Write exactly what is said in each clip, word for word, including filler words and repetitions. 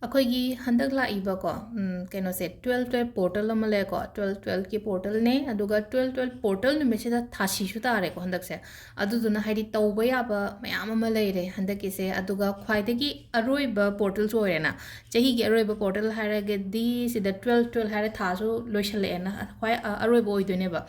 ꯑꯩꯈꯣꯏꯒꯤ ꯍꯟꯗꯛ ꯂꯥꯛꯏꯕꯀꯣ, ꯎꯝ, ꯀꯩꯅꯣꯁꯦ, twelve twelve portal ꯑꯃ ꯂꯩꯀꯣ, twelve twelveꯀꯤ portalꯅꯦ, ꯑꯗꯨꯒ twelve twelve portal ꯅꯨꯃꯤꯠꯁꯤꯗ ꯊꯥꯁꯤꯁꯨ ꯇꯥꯔꯦꯀꯣ ꯍꯟꯗꯛꯁꯦ꯫ ꯑꯗꯨꯗꯨꯅ ꯍꯥꯏꯗꯤ ꯇꯧꯕ ꯌꯥꯕ ꯃꯌꯥꯝ ꯑꯃ ꯂꯩꯔꯦ ꯍꯟꯗꯛꯀꯤꯁꯦ, ꯑꯗꯨꯒ ꯈ꯭ꯋꯥꯏꯗꯒꯤ ꯑꯔꯣꯏꯕ portalꯁꯨ ꯑꯣꯏꯔꯦꯅ꯫ ꯆꯍꯤꯒꯤ ꯑꯔꯣꯏꯕ portal ꯍꯥꯏꯔꯒꯗꯤ ꯁꯤꯗ twelve twelve ꯍꯥꯏꯔ ꯊꯥꯁꯨ ꯂꯣꯏꯁꯜꯂꯛꯑꯦꯅ, ꯈ꯭ꯋꯥꯏ, ꯑ, ꯑꯔꯣꯏꯕ ꯑꯣꯏꯗꯣꯏꯅꯦꯕ꯫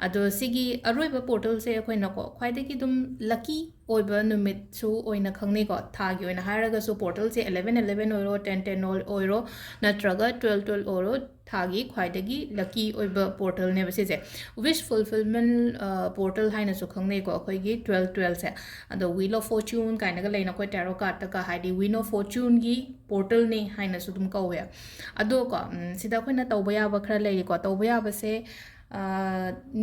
ꯑꯗꯣ ꯁꯤꯒꯤ ꯑꯔꯣꯏꯕ portalꯁꯦ ꯑꯩꯈꯣꯏꯅꯀꯣ ꯈ꯭ꯋꯥꯏꯗꯒꯤ ꯑꯗꯨꯝ lucky ꯑꯣꯏꯕ ꯅꯨꯃꯤꯠꯁꯨ ꯑꯣꯏꯅ ꯈꯪꯅꯩꯀꯣ꯫ ꯊꯥꯒꯤ ꯑꯣꯏꯅ ꯍꯥꯏꯔꯒꯁꯨ portalꯁꯦ eleven eleven ꯑꯣꯏꯔꯣ, ten ten ꯑꯣꯏꯔꯣ, ꯅꯠꯇ꯭ꯔꯒ twelve twelve ꯑꯣꯏꯔꯣ, ꯊꯥꯒꯤ ꯈ꯭ꯋꯥꯏꯗꯒꯤ lucky ꯑꯣꯏꯕ portalꯅꯦꯕ ꯁꯤꯁꯦ꯫ Wish fulfillment, ꯑ, portal ꯍꯥꯏꯅꯁꯨ ꯈꯪꯅꯩꯀꯣ ꯑꯩꯈꯣꯏꯒꯤ twelve twelveꯁꯦ꯫ ꯑꯗꯣ Wheel of Fortune ꯀꯥꯏꯅꯒ ꯂꯩꯅ ꯑꯩꯈꯣꯏ tarot cardꯇꯒ, ꯍꯥꯏꯗꯤ Wheel of Fortuneꯒꯤ portalꯅꯤ ꯍꯥꯏꯅꯁꯨ ꯑꯗꯨꯝ ꯀꯧꯋꯦ꯫ ꯑꯗꯣ ꯀꯣ, ꯎꯝ, ꯁꯤꯗ ꯑꯩꯈꯣꯏꯅ ꯇꯧꯕ ꯌꯥꯕ ꯈꯔ ꯂꯩꯔꯤꯀꯣ꯫ ꯇꯧꯕ ꯌꯥꯕꯁꯦ, ꯑ,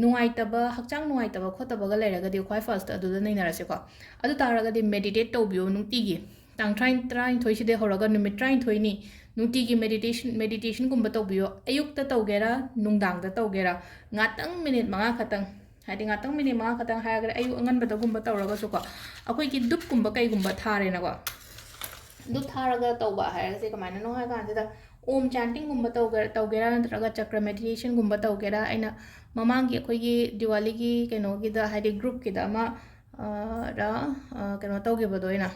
ꯅꯨꯡꯉꯥꯏꯇꯕ, ꯍꯛꯆꯥꯡ ꯅꯨꯡꯉꯥꯏꯇꯕ ꯈꯣꯠꯇꯕꯒ ꯂꯩꯔꯒꯗꯤ ꯈ꯭ꯋꯥꯏ first ꯑꯗꯨꯗ ꯅꯩꯅꯔꯁꯤꯀꯣ꯫ ꯑꯗꯨ ꯇꯥꯔꯒꯗꯤ meditate ꯇꯧꯕꯤꯌꯣ ꯅꯨꯡꯇꯤꯒꯤ꯫ ꯇꯥꯡ ꯇꯔꯥ-, ꯇꯔꯥꯅꯤꯊꯣꯏꯁꯤꯗꯩ ꯍꯧꯔꯒ ꯅꯨꯃꯤꯠ ꯇꯔꯥꯅꯤꯊꯣꯏꯅꯤ ꯅꯨꯡꯇꯤꯒꯤ meditation, meditationꯒꯨꯝꯕ ꯇꯧꯕꯤꯌꯣ꯫ ꯑꯌꯨꯛꯇ ꯇꯧꯒꯦꯔꯥ, ꯅꯨꯡꯗꯥꯡꯗ ꯇꯧꯒꯦꯔꯥ, ꯉꯥꯛꯇꯪ minute ꯃꯉꯥ ꯈꯛꯇꯪ, ꯍꯥꯏꯗꯤ ꯉꯥꯛꯇꯪ minute ꯃꯉꯥ ꯈꯛꯇꯪ ꯍꯥꯏꯔꯒꯅ ꯑꯌꯨꯛ ꯑꯉꯟꯕꯗꯒꯨꯝꯕ ꯇꯧꯔꯒꯁꯨꯀꯣ, ꯑꯩꯈꯣꯏꯒꯤ ꯙꯨꯞꯀꯨꯝꯕ ꯀꯩꯒꯨꯝꯕ ꯊꯥꯔꯦꯅꯀꯣ꯫ ꯙꯨꯞ ꯊꯥꯔꯒ ꯇꯧꯕ ꯍꯥꯏꯔꯒꯁꯦ ꯀꯃꯥꯏꯅꯅꯣ ꯍꯥꯏ ꯀꯥꯟꯁꯤꯗ, Om chantingꯒꯨꯝꯕ ꯇꯧꯒꯦ-, ꯇꯧꯒꯦꯔꯥ, ꯅꯠꯇ꯭ꯔꯒ ꯆꯀ꯭ꯔ meditationꯒꯨꯝꯕ ꯇꯧꯒꯦꯔꯥ, ꯑꯩꯅ ꯃꯃꯥꯡꯒꯤ ꯑꯩꯈꯣꯏꯒꯤ ꯗꯤꯋꯥꯂꯤꯒꯤ ꯀꯩꯅꯣꯒꯤꯗ, ꯍꯥꯏꯗꯤ groupꯀꯤꯗ ꯑꯃ, ꯑ, ꯔ, ꯑ, ꯀꯩꯅꯣ ꯇꯧꯈꯤꯕꯗꯣ ꯑꯩꯅ,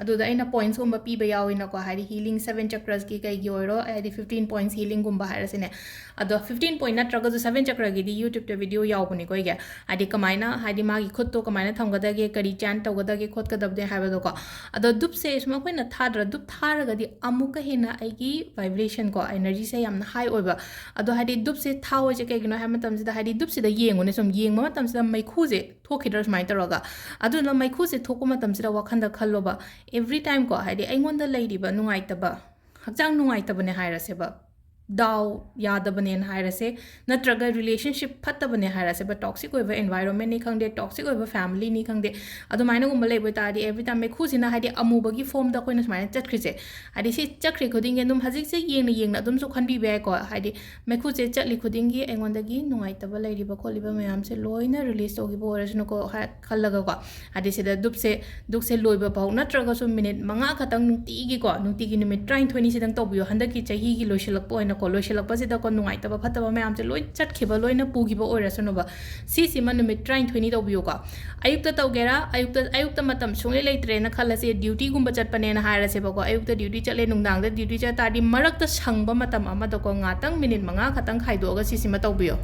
ꯑꯗꯨꯗ ꯑꯩꯅ pointsꯀꯨꯝꯕ ꯄꯤꯕ ꯌꯥꯎꯋꯤꯅꯀꯣ, ꯍꯥꯏꯗꯤ healing seven chakrasꯀꯤ ꯀꯩꯒꯤ ꯑꯣꯏꯔꯣ, ꯍꯥꯏꯗꯤ fifteen points healingꯒꯨꯝꯕ ꯍꯥꯏꯔꯁꯤꯅꯦ꯫ ꯑꯗꯣ fifteen point ꯅꯠꯇ꯭ꯔꯒꯁꯨ seven chakragꯤꯗꯤ YouTubeꯇ video ꯌꯥꯎꯕꯅꯤꯀꯣ ꯑꯩꯒꯤ, ꯍꯥꯏꯗꯤ ꯀꯃꯥꯏꯅ, ꯍꯥꯏꯗꯤ ꯃꯥꯒꯤ ꯈꯨꯠꯇꯣ ꯀꯃꯥꯏꯅ ꯊꯝꯒꯗꯒꯦ, ꯀꯔꯤ chant ꯇꯧꯒꯗꯒꯦ ꯈꯣꯠꯀꯗꯕꯗꯦ ꯍꯥꯏꯕꯗꯣꯀꯣ꯫ ꯑꯗꯣ ꯙꯨꯞꯁꯦ ꯁꯨꯝ ꯑꯩꯈꯣꯏꯅ ꯊꯥꯗ꯭ꯔ, ꯙꯨꯞ ꯊꯥꯔꯒꯗꯤ ꯑꯃꯨꯛꯀ ꯍꯦꯟꯅ ꯑꯩꯒꯤ vibrationꯀꯣ, energyꯁꯦ ꯌꯥꯝꯅ high ꯑꯣꯏꯕ꯫ ꯑꯗꯣ ꯍꯥꯏꯗꯤ ꯙꯨꯞꯁꯦ ꯊꯥꯎꯁꯦ ꯀꯩꯒꯤꯅꯣ ꯍꯥꯏꯕ ꯃꯇꯝꯁꯤꯗ, ꯍꯥꯏꯗꯤ ꯙꯨꯞꯁꯤꯗ ꯌꯦꯡꯉꯨꯅꯦ, ꯁꯨꯝ ꯌꯦꯡꯕ ꯃꯇꯝꯁꯤꯗ ꯃꯩꯈꯨꯁꯦ ꯊꯣꯛꯈꯤꯗ꯭ꯔꯥ ꯁꯨꯃꯥꯏꯅ ꯇꯧꯔꯒ? ꯑꯗꯨꯅ ꯃꯩꯈꯨꯁꯦ ꯊꯣꯛꯄ ꯃꯇꯝꯁꯤꯗ ꯋꯥꯈꯟꯗ ꯈꯜꯂꯣꯕ, every time ꯀꯣ, ꯍꯥꯏꯗꯤ ꯑꯩꯉꯣꯟꯗ ꯂꯩꯔꯤꯕ ꯅꯨꯡꯉꯥꯏꯇꯕ, ꯍꯛꯆꯥꯡ ꯅꯨꯡꯉꯥꯏꯇꯕꯅꯦ ꯍꯥꯏꯔꯁꯦꯕ, ꯗꯥꯎ ꯌꯥꯗꯕꯅꯦꯅ ꯍꯥꯏꯔꯁꯦ, ꯅꯠꯇ꯭ꯔꯒ ꯔꯤꯂꯦꯁꯟꯁꯤꯞ ꯐꯠꯇꯕꯅꯦ ꯍꯥꯏꯔꯁꯦꯕ, ꯇꯣꯛꯁꯤꯛ ꯑꯣꯏꯕ ꯑꯦꯟꯚꯥꯏꯔꯣꯟꯃꯦꯟꯅꯤ ꯈꯪꯗꯦ, ꯇꯣꯛꯁꯤꯛ ꯑꯣꯏꯕ ꯐꯦꯃꯤꯂꯤꯅꯤ ꯈꯪꯗꯦ, ꯑꯗꯨꯃꯥꯏꯅꯒꯨꯝꯕ ꯂꯩꯕ ꯑꯣꯏ ꯇꯥꯔꯗꯤ ꯑꯦꯕ꯭ꯔꯤ ꯇꯥꯏꯝ ꯃꯩꯈꯨꯁꯤꯅ ꯍꯥꯏꯗꯤ ꯑꯃꯨꯕꯒꯤ ꯐꯣꯝꯗ ꯑꯩꯈꯣꯏꯅ ꯁꯨꯃꯥꯏꯅ ꯆꯠꯈ꯭ꯔꯤꯁꯦ, ꯍꯥꯏꯗꯤ ꯁꯤ ꯆꯠꯈ꯭ꯔꯤ ꯈꯨꯗꯤꯡꯒꯤ ꯑꯗꯨꯝ ꯍꯧꯖꯤꯛꯁꯦ ꯌꯦꯡꯅ ꯌꯦꯡꯅ ꯑꯗꯨꯝꯁꯨ ꯈꯟꯕꯤꯕ ꯌꯥꯏꯀꯣ꯫ ꯍꯥꯏꯗꯤ ꯃꯩꯈꯨꯁꯦ ꯆꯠꯂꯤ ꯈꯨꯗꯤꯡꯒꯤ ꯑꯩꯉꯣꯟꯗꯒꯤ ꯅꯨꯡꯉꯥꯏꯇꯕ ꯂꯩꯔꯤꯕ ꯈꯣꯠꯂꯤꯕ ꯃꯌꯥꯝꯁꯦ ꯂꯣꯏꯅ ꯔꯤꯂꯤꯁ ꯇꯧꯈꯤꯕ ꯑꯣꯏꯔꯁꯅꯨꯀꯣ ꯍꯥꯏ ꯈꯜꯂꯒꯀꯣ꯫ ꯍꯥꯏꯗꯤ ꯁꯤꯗ ꯙꯨꯞꯁꯦ ꯙꯨꯞꯁꯦ ꯂꯣꯏꯕ ꯐꯥꯎ, ꯅꯠꯇ꯭ꯔꯒꯁꯨ ꯃꯤꯅꯤꯠ ꯃꯉꯥ ꯈꯛꯇꯪ ꯅꯨꯡꯇꯤꯒꯤꯀꯣ, ꯅꯨꯡꯇꯤꯒꯤ ꯅꯨꯃꯤꯠ ꯇꯔꯥꯅꯤꯊꯣꯏꯅꯤꯁꯤꯗꯪ ꯇꯧꯕꯤꯌꯣ꯫ ꯍꯟꯗꯛꯀꯤ ꯆꯍꯤꯒꯤ ꯂꯣꯏꯁꯤꯜꯂꯛꯄ ꯑꯣꯏꯅꯀꯣ, ꯂꯣꯏꯁꯤꯜꯂꯛꯄꯁꯤꯗꯀꯣ ꯅꯨꯡꯉꯥꯏꯇꯕ ꯐꯠꯇꯕ ꯃꯌꯥꯝꯁꯦ ꯂꯣꯏ ꯆꯠꯈꯤꯕ, ꯂꯣꯏꯅ ꯄꯨꯈꯤꯕ ꯑꯣꯏꯔꯁꯅꯨꯕ꯫ ꯁꯤꯁꯤꯃ ꯅꯨꯃꯤꯠ ꯇꯔꯥꯅꯤꯊꯣꯏꯅꯤ ꯇꯧꯕꯤꯌꯨꯀꯣ꯫ ꯑꯌꯨꯛꯇ ꯇꯧꯒꯦꯔꯥ, ꯑꯌꯨꯛꯇ, ꯑꯌꯨꯛꯇ ꯃꯇꯝ ꯁꯨꯡꯂꯩ ꯂꯩꯇ꯭ꯔꯦꯅ ꯈꯜꯂꯁꯦ, ꯗ꯭ꯌꯨꯇꯤꯒꯨꯝꯕ ꯆꯠꯄꯅꯦꯅ ꯍꯥꯏꯔꯁꯦꯕꯀꯣ, ꯑꯌꯨꯛꯇ ꯗ꯭ꯌꯨꯇꯤ ꯆꯠꯂꯦ, ꯅꯨꯡꯗꯥꯡꯗ ꯗ꯭ꯌꯨꯇꯤ ꯆꯠ ꯇꯥꯔꯗꯤ ꯃꯔꯛꯇ ꯁꯪꯕ ꯃꯇꯝ ꯑꯃꯗꯀꯣ ꯉꯥꯛꯇꯪ ꯃꯤꯅꯤꯠ ꯃꯉꯥ ꯈꯛꯇꯪ ꯈꯥꯏꯗꯣꯛꯑꯒ ꯁꯤꯁꯤꯃ ꯇꯧꯕꯤꯌꯣ꯫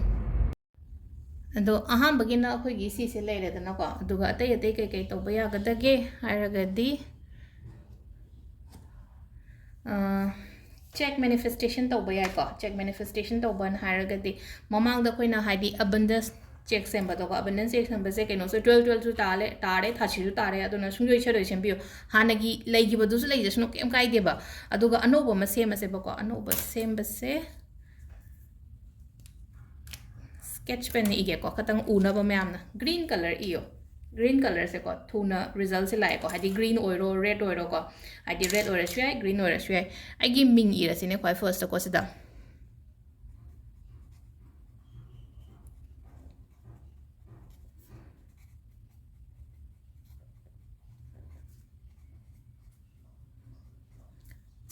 ꯑꯗꯣ ꯑꯍꯥꯟꯕꯒꯤꯅ ꯑꯩꯈꯣꯏꯒꯤ ꯁꯤꯁꯦ ꯂꯩꯔꯦꯗꯅꯀꯣ, ꯑꯗꯨꯒ ꯑꯇꯩ ꯑꯇꯩ ꯀꯩꯀꯩ ꯇꯧꯕ ꯌꯥꯒꯗꯒꯦ ꯍꯥꯏꯔꯒꯗꯤ, ꯆꯦꯛ ꯃꯦꯅꯤꯐꯦꯁꯇꯦꯁꯟ ꯇꯧꯕ ꯌꯥꯏꯀꯣ꯫ ꯆꯦꯛ ꯃꯦꯅꯤꯐꯦꯁꯇꯦꯁꯟ ꯇꯧꯕꯅ ꯍꯥꯏꯔꯒꯗꯤ ꯃꯃꯥꯡꯗ ꯑꯩꯈꯣꯏꯅ ꯍꯥꯏꯗꯤ ꯑꯕꯟꯗꯦꯟꯁ ꯆꯦꯛ ꯁꯦꯝꯕꯗꯣꯀꯣ, ꯑꯕꯟꯗꯦꯟꯁ ꯆꯦꯛ ꯁꯦꯝꯕꯁꯦ ꯀꯩꯅꯣꯁꯨ ꯇꯨꯋꯦꯜꯞ ꯇꯨꯋꯦꯜꯞꯁꯨ ꯇꯥꯔꯦ, ꯇꯥꯔꯦ, ꯊꯥꯁꯤꯁꯨ ꯇꯥꯔꯦ, ꯑꯗꯨꯅ ꯁꯨꯡꯁꯣꯏ ꯁꯣꯏꯗꯣꯏ ꯁꯦꯝꯕꯤꯌꯨ꯫ ꯍꯥꯟꯅꯒꯤ ꯂꯩꯈꯤꯕꯗꯨꯁꯨ ꯂꯩꯖꯁꯅꯨ, ꯀꯩꯝ ꯀꯥꯏꯗꯦꯕ꯫ ꯑꯗꯨꯒ ꯑꯅꯧꯕ ꯑꯃ ꯁꯦꯝꯃꯁꯦꯕꯀꯣ꯫ ꯑꯅꯧꯕ ꯁꯦꯝꯕꯁꯦ ꯁ꯭ꯀꯦꯠꯆ ꯄꯦꯟꯅ ꯏꯒꯦꯀꯣ, ꯈꯇꯪ ꯎꯅꯕ ꯃꯌꯥꯝꯅ꯫ ꯒ꯭ꯔꯤꯟ ꯀꯂꯔ ꯏꯌꯣ꯫ ꯒ꯭ꯔꯤꯟ ꯀꯂꯔꯁꯦꯀꯣ ꯊꯨꯅ ꯔꯤꯖꯜꯁꯦ ꯂꯥꯛꯑꯦꯀꯣ, ꯍꯥꯏꯗꯤ ꯒ꯭ꯔꯤꯟ ꯑꯣꯏꯔꯣ, ꯔꯦꯗ ꯑꯣꯏꯔꯣꯀꯣ, ꯍꯥꯏꯗꯤ ꯔꯦꯗ ꯑꯣꯏꯔꯁꯨ ꯌꯥꯏ, ꯒ꯭ꯔꯤꯟ ꯑꯣꯏꯔꯁꯨ ꯌꯥꯏ꯫ ꯑꯩꯒꯤ ꯃꯤꯡ ꯏꯔꯁꯤꯅꯦ ꯈ꯭ꯋꯥꯏ ꯐꯥꯔꯁꯇꯀꯣ ꯁꯤꯗ꯫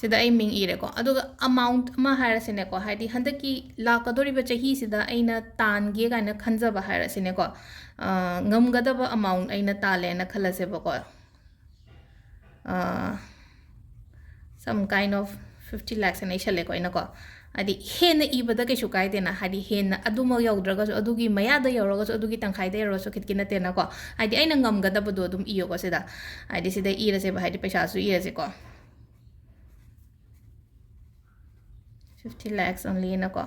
ꯁꯤꯗ ꯑꯩ ꯃꯤꯡ ꯏꯔꯦꯀꯣ꯫ ꯑꯗꯨꯒ ꯑꯃꯥꯎꯟꯠ ꯑꯃ ꯍꯥꯏꯔꯁꯤꯅꯦꯀꯣ, ꯍꯥꯏꯗꯤ ꯍꯟꯗꯛꯀꯤ ꯂꯥꯛꯀꯗꯧꯔꯤꯕ ꯆꯍꯤꯁꯤꯗ ꯑꯩꯅ ꯇꯥꯟꯒꯦ ꯀꯥꯏꯅ ꯈꯟꯖꯕ ꯍꯥꯏꯔꯁꯤꯅꯦꯀꯣ, ꯑ, ꯉꯝꯒꯗꯕ ꯑꯃꯥꯎꯟꯠ ꯑꯩꯅ ꯇꯥꯜꯂꯦꯅ ꯈꯜꯂꯁꯦꯕꯀꯣ꯫ ꯑ, some kind of fifty lakhs ꯑꯅ ꯏꯁꯜꯂꯦꯀꯣ ꯑꯩꯅꯀꯣ꯫ ꯍꯥꯏꯗꯤ ꯍꯦꯟꯅ ꯏꯕꯗ ꯀꯩꯁꯨ ꯀꯥꯏꯗꯦꯅ, ꯍꯥꯏꯗꯤ ꯍꯦꯟꯅ ꯑꯗꯨꯃꯛ ꯌꯧꯗ꯭ꯔꯒꯁꯨ, ꯑꯗꯨꯒꯤ ꯃꯌꯥꯗ ꯌꯧꯔꯒꯁꯨ, ꯑꯗꯨꯒꯤ ꯇꯪꯈꯥꯏꯗ ꯌꯧꯔꯒꯁꯨ ꯈꯤꯠꯀꯤ ꯅꯠꯇꯦꯅꯀꯣ꯫ ꯍꯥꯏꯗꯤ ꯑꯩꯅ ꯉꯝꯒꯗꯕꯗꯣ ꯑꯗꯨꯝ ꯏꯌꯣꯀꯣ ꯁꯤꯗ꯫ ꯍꯥꯏꯗꯤ ꯁꯤꯗ ꯏꯔꯁꯦꯕ, ꯍꯥꯏꯗꯤ ꯄꯩꯁꯥꯁꯨ ꯏꯔꯁꯦꯀꯣ꯫ Fifty lakhs only ꯅꯀꯣ꯫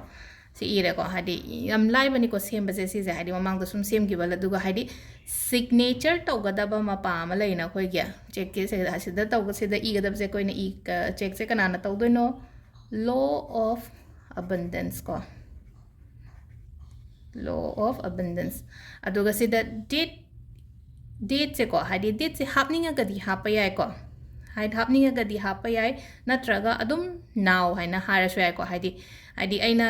ꯁꯤ ꯏꯔꯦꯀꯣ, ꯍꯥꯏꯗꯤ ꯌꯥꯝ ꯂꯥꯏꯕꯅꯤꯀꯣ ꯁꯦꯝꯕꯁꯦ ꯁꯤꯁꯦ, ꯍꯥꯏꯗꯤ ꯃꯃꯥꯡꯗ ꯁꯨꯝ ꯁꯦꯝꯈꯤꯕ, ꯑꯗꯨꯒ ꯍꯥꯏꯗꯤ ꯁꯤꯒꯅꯦꯆꯔ ꯇꯧꯒꯗꯕ ꯃꯄꯥ ꯑꯃ ꯂꯩꯅ ꯑꯩꯈꯣꯏꯒꯤ ꯆꯦꯛꯀꯤ ꯁꯤꯗ, ꯁꯤꯗ ꯇꯧꯕ, ꯁꯤꯗ ꯏꯒꯗꯕꯁꯦ ꯑꯩꯈꯣꯏꯅ ꯏ-, ꯀ-, ꯆꯦꯛꯁꯦ ꯀꯅꯥꯅ ꯇꯧꯗꯣꯏꯅꯣ? Law of Abundance ꯀꯣ, Law of Abundance. ꯑꯗꯨꯒ ꯁꯤꯗ date, dateꯁꯦꯀꯣ, ꯍꯥꯏꯗꯤ dateꯁꯦ ꯍꯥꯞꯅꯤꯡꯉꯒꯗꯤ ꯍꯥꯞꯄ ꯌꯥꯏꯀꯣ, ꯍꯥꯏꯗꯤ ꯍꯥꯞꯅꯤꯡꯉꯒꯗꯤ ꯍꯥꯞꯄ ꯌꯥꯏ, ꯅꯠꯇ꯭ꯔꯒ ꯑꯗꯨꯝ now ꯍꯥꯏꯅ ꯍꯥꯏꯔꯁꯨ ꯌꯥꯏꯀꯣ꯫ ꯍꯥꯏꯗꯤ, ꯍꯥꯏꯗꯤ ꯑꯩꯅ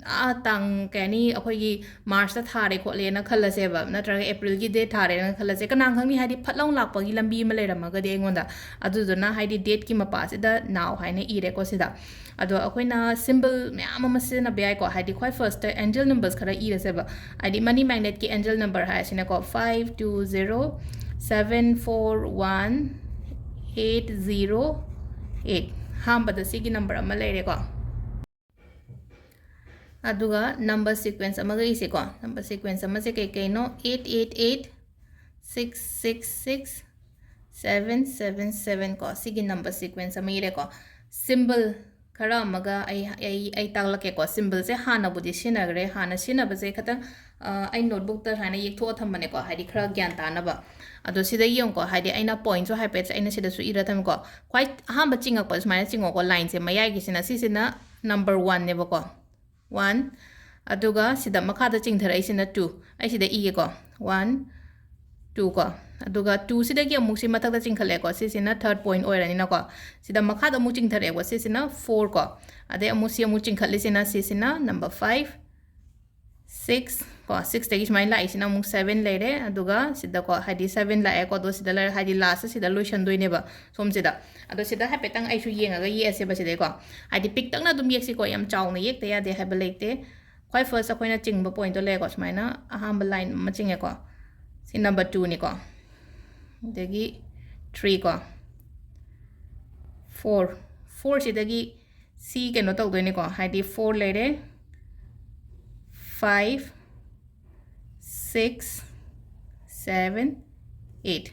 ꯑꯥ ꯇꯥꯡ ꯀꯩ ꯍꯥꯏꯅꯤ, ꯑꯩꯈꯣꯏꯒꯤ Marchꯇ ꯊꯥꯔꯦ ꯈꯣꯠꯂꯦꯅ ꯈꯜꯂꯁꯦꯕ, ꯅꯠꯇ꯭ꯔꯒ Aprilꯒꯤ date ꯊꯥꯔꯦꯅ ꯈꯜꯂꯁꯦ, ꯀꯅꯥ ꯈꯪꯅꯤ, ꯍꯥꯏꯗꯤ ꯐꯠ ꯂꯥꯎ ꯂꯥꯛꯄꯒꯤ ꯂꯝꯕꯤ ꯑꯃ ꯂꯩꯔꯝꯃꯒꯗꯤ ꯑꯩꯉꯣꯟꯗ꯫ ꯑꯗꯨꯗꯨꯅ ꯍꯥꯏꯗꯤ dateꯀꯤ ꯃꯄꯥꯁꯤꯗ now ꯍꯥꯏꯅ ꯏꯔꯦꯀꯣ ꯁꯤꯗ꯫ ꯑꯗꯣ ꯑꯩꯈꯣꯏꯅ symbol ꯃꯌꯥꯝ ꯑꯃ ꯁꯤꯖꯤꯟꯅꯕ ꯌꯥꯏꯀꯣ, ꯍꯥꯏꯗꯤ ꯈ꯭ꯋꯥꯏ firstꯇ angel numbers ꯈꯔ ꯏꯔꯁꯦꯕ꯫ ꯍꯥꯏꯗꯤ money magnetꯀꯤ angel number ꯍꯥꯏꯔꯁꯤꯅꯀꯣ, five two zero seven four one eight zero eight꯫ ꯑꯍꯥꯟꯕꯗ ꯁꯤꯒꯤ number ꯑꯃ ꯂꯩꯔꯦꯀꯣ꯫ ꯑꯗꯨꯒ number sequence ꯑꯃꯒ ꯏꯁꯦꯀꯣ꯫ Number sequence ꯑꯃꯁꯦ ꯀꯩ ꯀꯩꯅꯣ? Eight eight eight six six six seven seven seven ꯀꯣ, ꯁꯤꯒꯤ number sequence ꯑꯃ ꯏꯔꯦꯀꯣ꯫ Symbol ꯈꯔ ꯑꯃꯒ ꯑꯩ, ꯑꯩ, ꯑꯩ ꯇꯥꯛꯂꯛꯀꯦꯀꯣ꯫ Symbolꯁꯦ ꯍꯥꯟꯅꯕꯨꯗꯤ ꯁꯤꯖꯤꯟꯅꯈ꯭ꯔꯦ, ꯍꯥꯟꯅ ꯁꯤꯖꯤꯟꯅꯕꯁꯦ ꯈꯤꯇꯪ, ꯑ, ꯑꯩ notebookꯇ ꯁꯨꯃꯥꯏꯅ ꯌꯦꯛꯊꯣꯛꯑ ꯊꯝꯕꯅꯦꯀꯣ, ꯍꯥꯏꯗꯤ ꯈꯔ ꯒ꯭ꯌꯥꯟ ꯇꯥꯅꯕ꯫ ꯑꯗꯣ ꯁꯤꯗ ꯌꯦꯡꯉꯨꯀꯣ, ꯍꯥꯏꯗꯤ ꯑꯩꯅ pointꯁꯨ ꯍꯥꯏꯐꯦꯠ ꯑꯩꯅ ꯁꯤꯗꯁꯨ ꯏꯔ ꯊꯝꯃꯦꯀꯣ꯫ ꯈ꯭ꯋꯥꯏ ꯑꯍꯥꯟꯕ ꯆꯤꯡꯉꯛꯄ ꯁꯨꯃꯥꯏꯅ ꯆꯤꯡꯉꯣꯀꯣ, lineꯁꯦ ꯃꯌꯥꯏꯒꯤꯁꯤꯅ, ꯁꯤꯁꯤꯅ number oneꯅꯦꯕꯀꯣ, one꯫ ꯑꯗꯨꯒ ꯁꯤꯗ ꯃꯈꯥꯗ ꯆꯤꯡꯊꯔꯛꯏꯁꯤꯅ two꯫ ꯑꯩ ꯁꯤꯗ ꯏꯒꯦꯀꯣ, one, two ꯀꯣ꯫ ꯑꯗꯨꯒ twoꯁꯤꯗꯒꯤ ꯑꯃꯨꯛ ꯁꯤ ꯃꯊꯛꯇ ꯆꯤꯡꯈꯠꯂꯦꯀꯣ, ꯁꯤꯁꯤꯅ third point ꯑꯣꯏꯔꯅꯤꯅꯀꯣ꯫ ꯁꯤꯗ ꯃꯈꯥꯗ ꯑꯃꯨꯛ ꯆꯤꯡꯊꯔꯛꯑꯦꯀꯣ, ꯁꯤꯁꯤꯅ four ꯀꯣ꯫ ꯑꯗꯩ ꯑꯃꯨꯛ ꯁꯤ ꯑꯃꯨꯛ ꯆꯤꯡꯈꯠꯂꯤꯁꯤꯅ, ꯁꯤꯁꯤꯅ number five, six ꯀꯣ, sixꯇꯒꯤ ꯁꯨꯃꯥꯏꯅ ꯂꯥꯛꯏꯁꯤꯅ ꯑꯃꯨꯛ seven ꯂꯩꯔꯦ꯫ ꯑꯗꯨꯒ ꯁꯤꯗꯀꯣ, ꯍꯥꯏꯗꯤ seven ꯂꯥꯛꯑꯦꯀꯣ, ꯑꯗꯣ ꯁꯤꯗ ꯂꯩꯔꯦ, ꯍꯥꯏꯗꯤ lastꯇ ꯁꯤꯗ ꯂꯣꯏꯁꯟꯗꯣꯏꯅꯦꯕ ꯁꯣꯝꯁꯤꯗ꯫ ꯑꯗꯣ ꯁꯤꯗ ꯍꯥꯏꯐꯦꯠꯇꯪ ꯑꯩꯁꯨ ꯌꯦꯡꯉꯒ ꯌꯦꯛꯑꯁꯦꯕ ꯁꯤꯗꯩꯀꯣ꯫ ꯍꯥꯏꯗꯤ ꯄꯤꯛꯇꯛꯅ ꯑꯗꯨꯝ ꯌꯦꯛꯁꯤꯀꯣ, ꯌꯥꯝ ꯆꯥꯎꯅ ꯌꯦꯛꯇ ꯌꯥꯗꯦ ꯍꯥꯏꯕ ꯂꯩꯇꯦ꯫ ꯈ꯭ꯋꯥꯏ first ꯑꯩꯈꯣꯏꯅ ꯆꯤꯡꯕ pointꯇꯣ ꯂꯩꯔꯦꯀꯣ, ꯁꯨꯃꯥꯏꯅ ꯑꯍꯥꯟꯕ line ꯑꯃ ꯆꯤꯡꯉꯦꯀꯣ, ꯁꯤ number twoꯅꯤꯀꯣ, ꯑꯗꯒꯤ three ꯀꯣ, four, fourꯁꯤꯗꯒꯤ ꯁꯤ ꯀꯩꯅꯣ ꯇꯧꯗꯣꯏꯅꯤꯀꯣ, ꯍꯥꯏꯗꯤ four ꯂꯩꯔꯦ, five, six, seven, eight꯫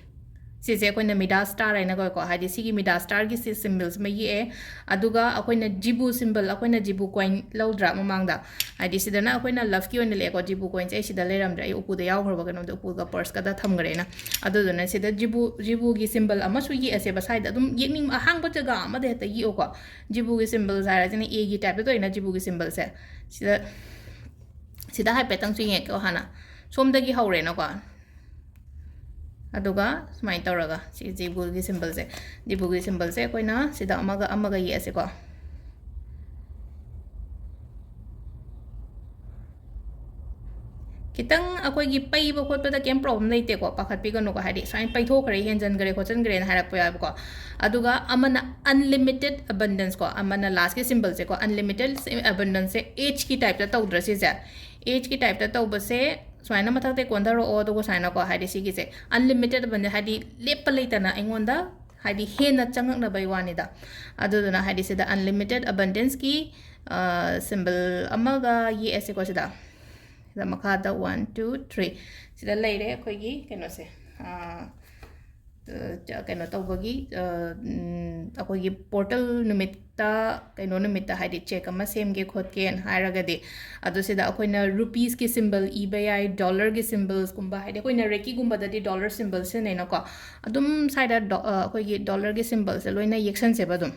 ꯁꯤꯁꯦ ꯑꯩꯈꯣꯏꯅ Midas star ꯍꯥꯏꯅ ꯀꯧꯋꯦꯀꯣ, ꯍꯥꯏꯗꯤ ꯁꯤꯒꯤ Midas starꯒꯤ ꯁꯤ symbolꯁꯤꯃ ꯌꯦꯛꯑꯦ꯫ ꯑꯗꯨꯒ ꯑꯩꯈꯣꯏꯅ ꯖꯤꯕꯨ symbol, ꯑꯩꯈꯣꯏꯅ ꯖꯤꯕꯨ coin ꯂꯧꯗ꯭ꯔꯥ ꯃꯃꯥꯡꯗ, ꯍꯥꯏꯗꯤ ꯁꯤꯗꯅ ꯑꯩꯈꯣꯏꯅ loveꯀꯤ ꯑꯣꯏꯅ ꯂꯦꯛꯑꯦꯀꯣ, ꯖꯤꯕꯨ coinꯁꯦ ꯑꯩ ꯁꯤꯗ ꯂꯩꯔꯝꯗ꯭ꯔꯦ, ꯑꯩ ꯎꯄꯨꯗ ꯌꯥꯎꯈ꯭ꯔꯕ ꯀꯩꯅꯣꯝꯗ, ꯎꯄꯨꯒ purseꯀꯗ ꯊꯝꯈ꯭ꯔꯦꯅ꯫ ꯑꯗꯨꯗꯨꯅ ꯁꯤꯗ ꯖꯤꯕꯨ, ꯖꯤꯕꯨꯒꯤ symbol ꯑꯃꯁꯨ ꯌꯦꯛꯑꯁꯦꯕ, ꯁ꯭ꯋꯥꯏꯗ ꯑꯗꯨꯝ ꯌꯦꯛꯅꯤꯡꯕ ꯑꯍꯥꯡꯕ ꯖꯒꯥ ꯑꯃꯗ ꯍꯦꯛꯇ ꯌꯦꯛꯑꯣꯀꯣ꯫ ꯖꯤꯕꯨꯒꯤ symbolꯁꯦ ꯍꯥꯏꯔꯁꯤꯅ Aꯒꯤ typeꯇ ꯇꯧꯔꯤꯅ ꯖꯤꯕꯨꯒꯤ symbolꯁꯦ꯫ ꯁꯤꯗ, ꯁꯤꯗ ꯍꯥꯏꯐꯦꯠꯇꯪꯁꯨ ꯌꯦꯡꯉꯛꯀꯦꯀꯣ ꯍꯥꯟꯅ꯫ ꯁꯣꯝꯗꯒꯤ ꯍꯧꯔꯦꯅꯀꯣ꯫ ꯑꯗꯨꯒ ꯁꯨꯃꯥꯏꯅ ꯇꯧꯔꯒ, ꯁꯤ ꯖꯤꯕꯨꯒꯤ symbolꯁꯦ, ꯖꯤꯕꯨꯒꯤ symbolꯁꯦ ꯑꯩꯈꯣꯏꯅ ꯁꯤꯗ ꯑꯃꯒ ꯑꯃꯒ ꯌꯦꯛꯑꯁꯤꯀꯣ꯫ ꯈꯤꯇꯪ ꯑꯩꯈꯣꯏꯒꯤ ꯄꯩꯕ ꯈꯣꯠꯄꯗ ꯀꯩꯝ problem ꯂꯩꯇꯦꯀꯣ, ꯄꯥꯈꯠꯄꯤꯒꯅꯨꯀꯣ, ꯍꯥꯏꯗꯤ ꯁꯨꯃꯥꯏꯅ ꯄꯩꯊꯣꯛꯈ꯭ꯔꯦ, ꯍꯦꯟꯖꯟꯈ꯭ꯔꯦ ꯈꯣꯠꯆꯟꯈ꯭ꯔꯦꯅ ꯍꯥꯏꯔꯛꯄ ꯌꯥꯎꯋꯦꯕꯀꯣ꯫ ꯑꯗꯨꯒ ꯑꯃꯅ unlimited abundance ꯀꯣ, ꯑꯃꯅ lastꯀꯤ symbolꯁꯦꯀꯣ, unlimited abundanceꯁꯦ Hꯀꯤ typeꯇ ꯇꯧꯗ꯭ꯔꯥ ꯁꯤꯁꯦ? Hꯀꯤ typeꯇ ꯇꯧꯕꯁꯦ ꯁꯨꯃꯥꯏꯅ ꯃꯊꯛꯇ ꯀꯣꯟꯊꯔꯛꯑꯣ, ꯑꯗꯨꯒ ꯁꯨꯃꯥꯏꯅꯀꯣ, ꯍꯥꯏꯗꯤ ꯁꯤꯒꯤꯁꯦ unlimited abundance, ꯍꯥꯏꯗꯤ ꯂꯦꯞꯄ ꯂꯩꯇꯅ ꯑꯩꯉꯣꯟꯗ ꯍꯥꯏꯗꯤ ꯍꯦꯟꯅ ꯆꯪꯉꯛꯅꯕꯩ ꯋꯥꯅꯤꯗ꯫ ꯑꯗꯨꯗꯨꯅ ꯍꯥꯏꯗꯤ ꯁꯤꯗ unlimited abundanceꯀꯤ, ꯑ, symbol ꯑꯃꯒ ꯌꯦꯛꯑꯁꯤꯀꯣ ꯁꯤꯗ꯫ ꯁꯤꯗ ꯃꯈꯥꯗ one, two, three ꯁꯤꯗ ꯂꯩꯔꯦ ꯑꯩꯈꯣꯏꯒꯤ ꯀꯩꯅꯣꯁꯦ꯫ ꯑ, ꯑ, ꯀꯩꯅꯣ ꯇꯧꯕꯒꯤ, ꯑ, ꯎꯝ, ꯑꯩꯈꯣꯏꯒꯤ portal ꯅꯨꯃꯤꯠꯇ, ꯀꯩꯅꯣ ꯅꯨꯃꯤꯠꯇ ꯍꯥꯏꯗꯤ cheque ꯑꯃ ꯁꯦꯝꯒꯦ ꯈꯣꯠꯀꯦꯅ ꯍꯥꯏꯔꯒꯗꯤ, ꯑꯗꯣ ꯁꯤꯗ ꯑꯩꯈꯣꯏꯅ rupeesꯀꯤ symbol ꯏꯕ ꯌꯥꯏ, dollarꯒꯤ symbolsꯀꯨꯝꯕ, ꯍꯥꯏꯗꯤ ꯑꯩꯈꯣꯏꯅ Reikiꯒꯨꯝꯕꯗꯗꯤ dollar symbol ꯁꯤꯖꯤꯟꯅꯩꯅꯀꯣ, ꯑꯗꯨꯝ ꯁ꯭ꯋꯥꯏꯗ ꯗꯣ-, ꯑ, ꯑꯩꯈꯣꯏꯒꯤ dollarꯒꯤ symbolꯁꯦ ꯂꯣꯏꯅ ꯌꯦꯛꯁꯟꯁꯦꯕ ꯑꯗꯨꯝ꯫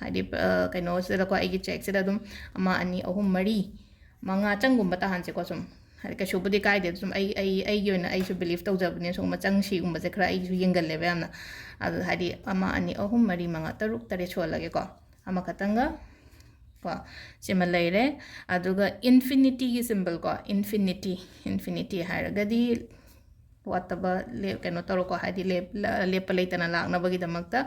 ꯍꯥꯏꯗꯤ, ꯑ, ꯀꯩꯅꯣꯁꯤꯗꯀꯣ, ꯑꯩꯒꯤ chequeꯁꯤꯗ ꯑꯗꯨꯝ ꯑꯃ, ꯑꯅꯤ, ꯑꯍꯨꯝ, ꯃꯔꯤ, ꯃꯉꯥ ꯆꯪꯒꯨꯝꯕ ꯇꯥꯍꯟꯁꯦꯀꯣ ꯁꯨꯝ꯫ ꯍꯥꯏꯗꯤ ꯀꯩꯁꯨꯕꯨꯗꯤ ꯀꯥꯏꯗꯦ, ꯁꯨꯝ ꯑꯩ, ꯑꯩ, ꯑꯩꯒꯤ ꯑꯣꯏꯅ ꯑꯩꯁꯨ believe ꯇꯧꯖꯕꯅꯤꯅ ꯁꯨꯝ ꯃꯆꯪ ꯁꯤꯒꯨꯝꯕꯁꯦ ꯈꯔ ꯑꯩꯁꯨ ꯌꯦꯡꯒꯜꯂꯦꯕ ꯌꯥꯝꯅ꯫ ꯑꯗꯨ ꯍꯥꯏꯗꯤ ꯑꯃ, ꯑꯅꯤ, ꯑꯍꯨꯝ, ꯃꯔꯤ, ꯃꯉꯥ, ꯇꯔꯨꯛ, ꯇꯔꯦꯠ ꯁꯨꯍꯜꯂꯒꯦꯀꯣ꯫ ꯑꯃꯈꯛꯇꯪꯒ ꯀꯣ, ꯁꯤꯃ ꯂꯩꯔꯦ꯫ ꯑꯗꯨꯒ infinityꯒꯤ symbol ꯀꯣ, infinity, infinity ꯍꯥꯏꯔꯒꯗꯤ ꯋꯥꯠꯇꯕ ꯂꯦꯞ-, ꯀꯩꯅꯣ ꯇꯧꯔꯣꯀꯣ, ꯍꯥꯏꯗꯤ ꯂꯦꯞ-, ꯂ-, ꯂꯦꯞꯄ ꯂꯩꯇꯅ ꯂꯥꯛꯅꯕꯒꯤꯗꯃꯛꯇ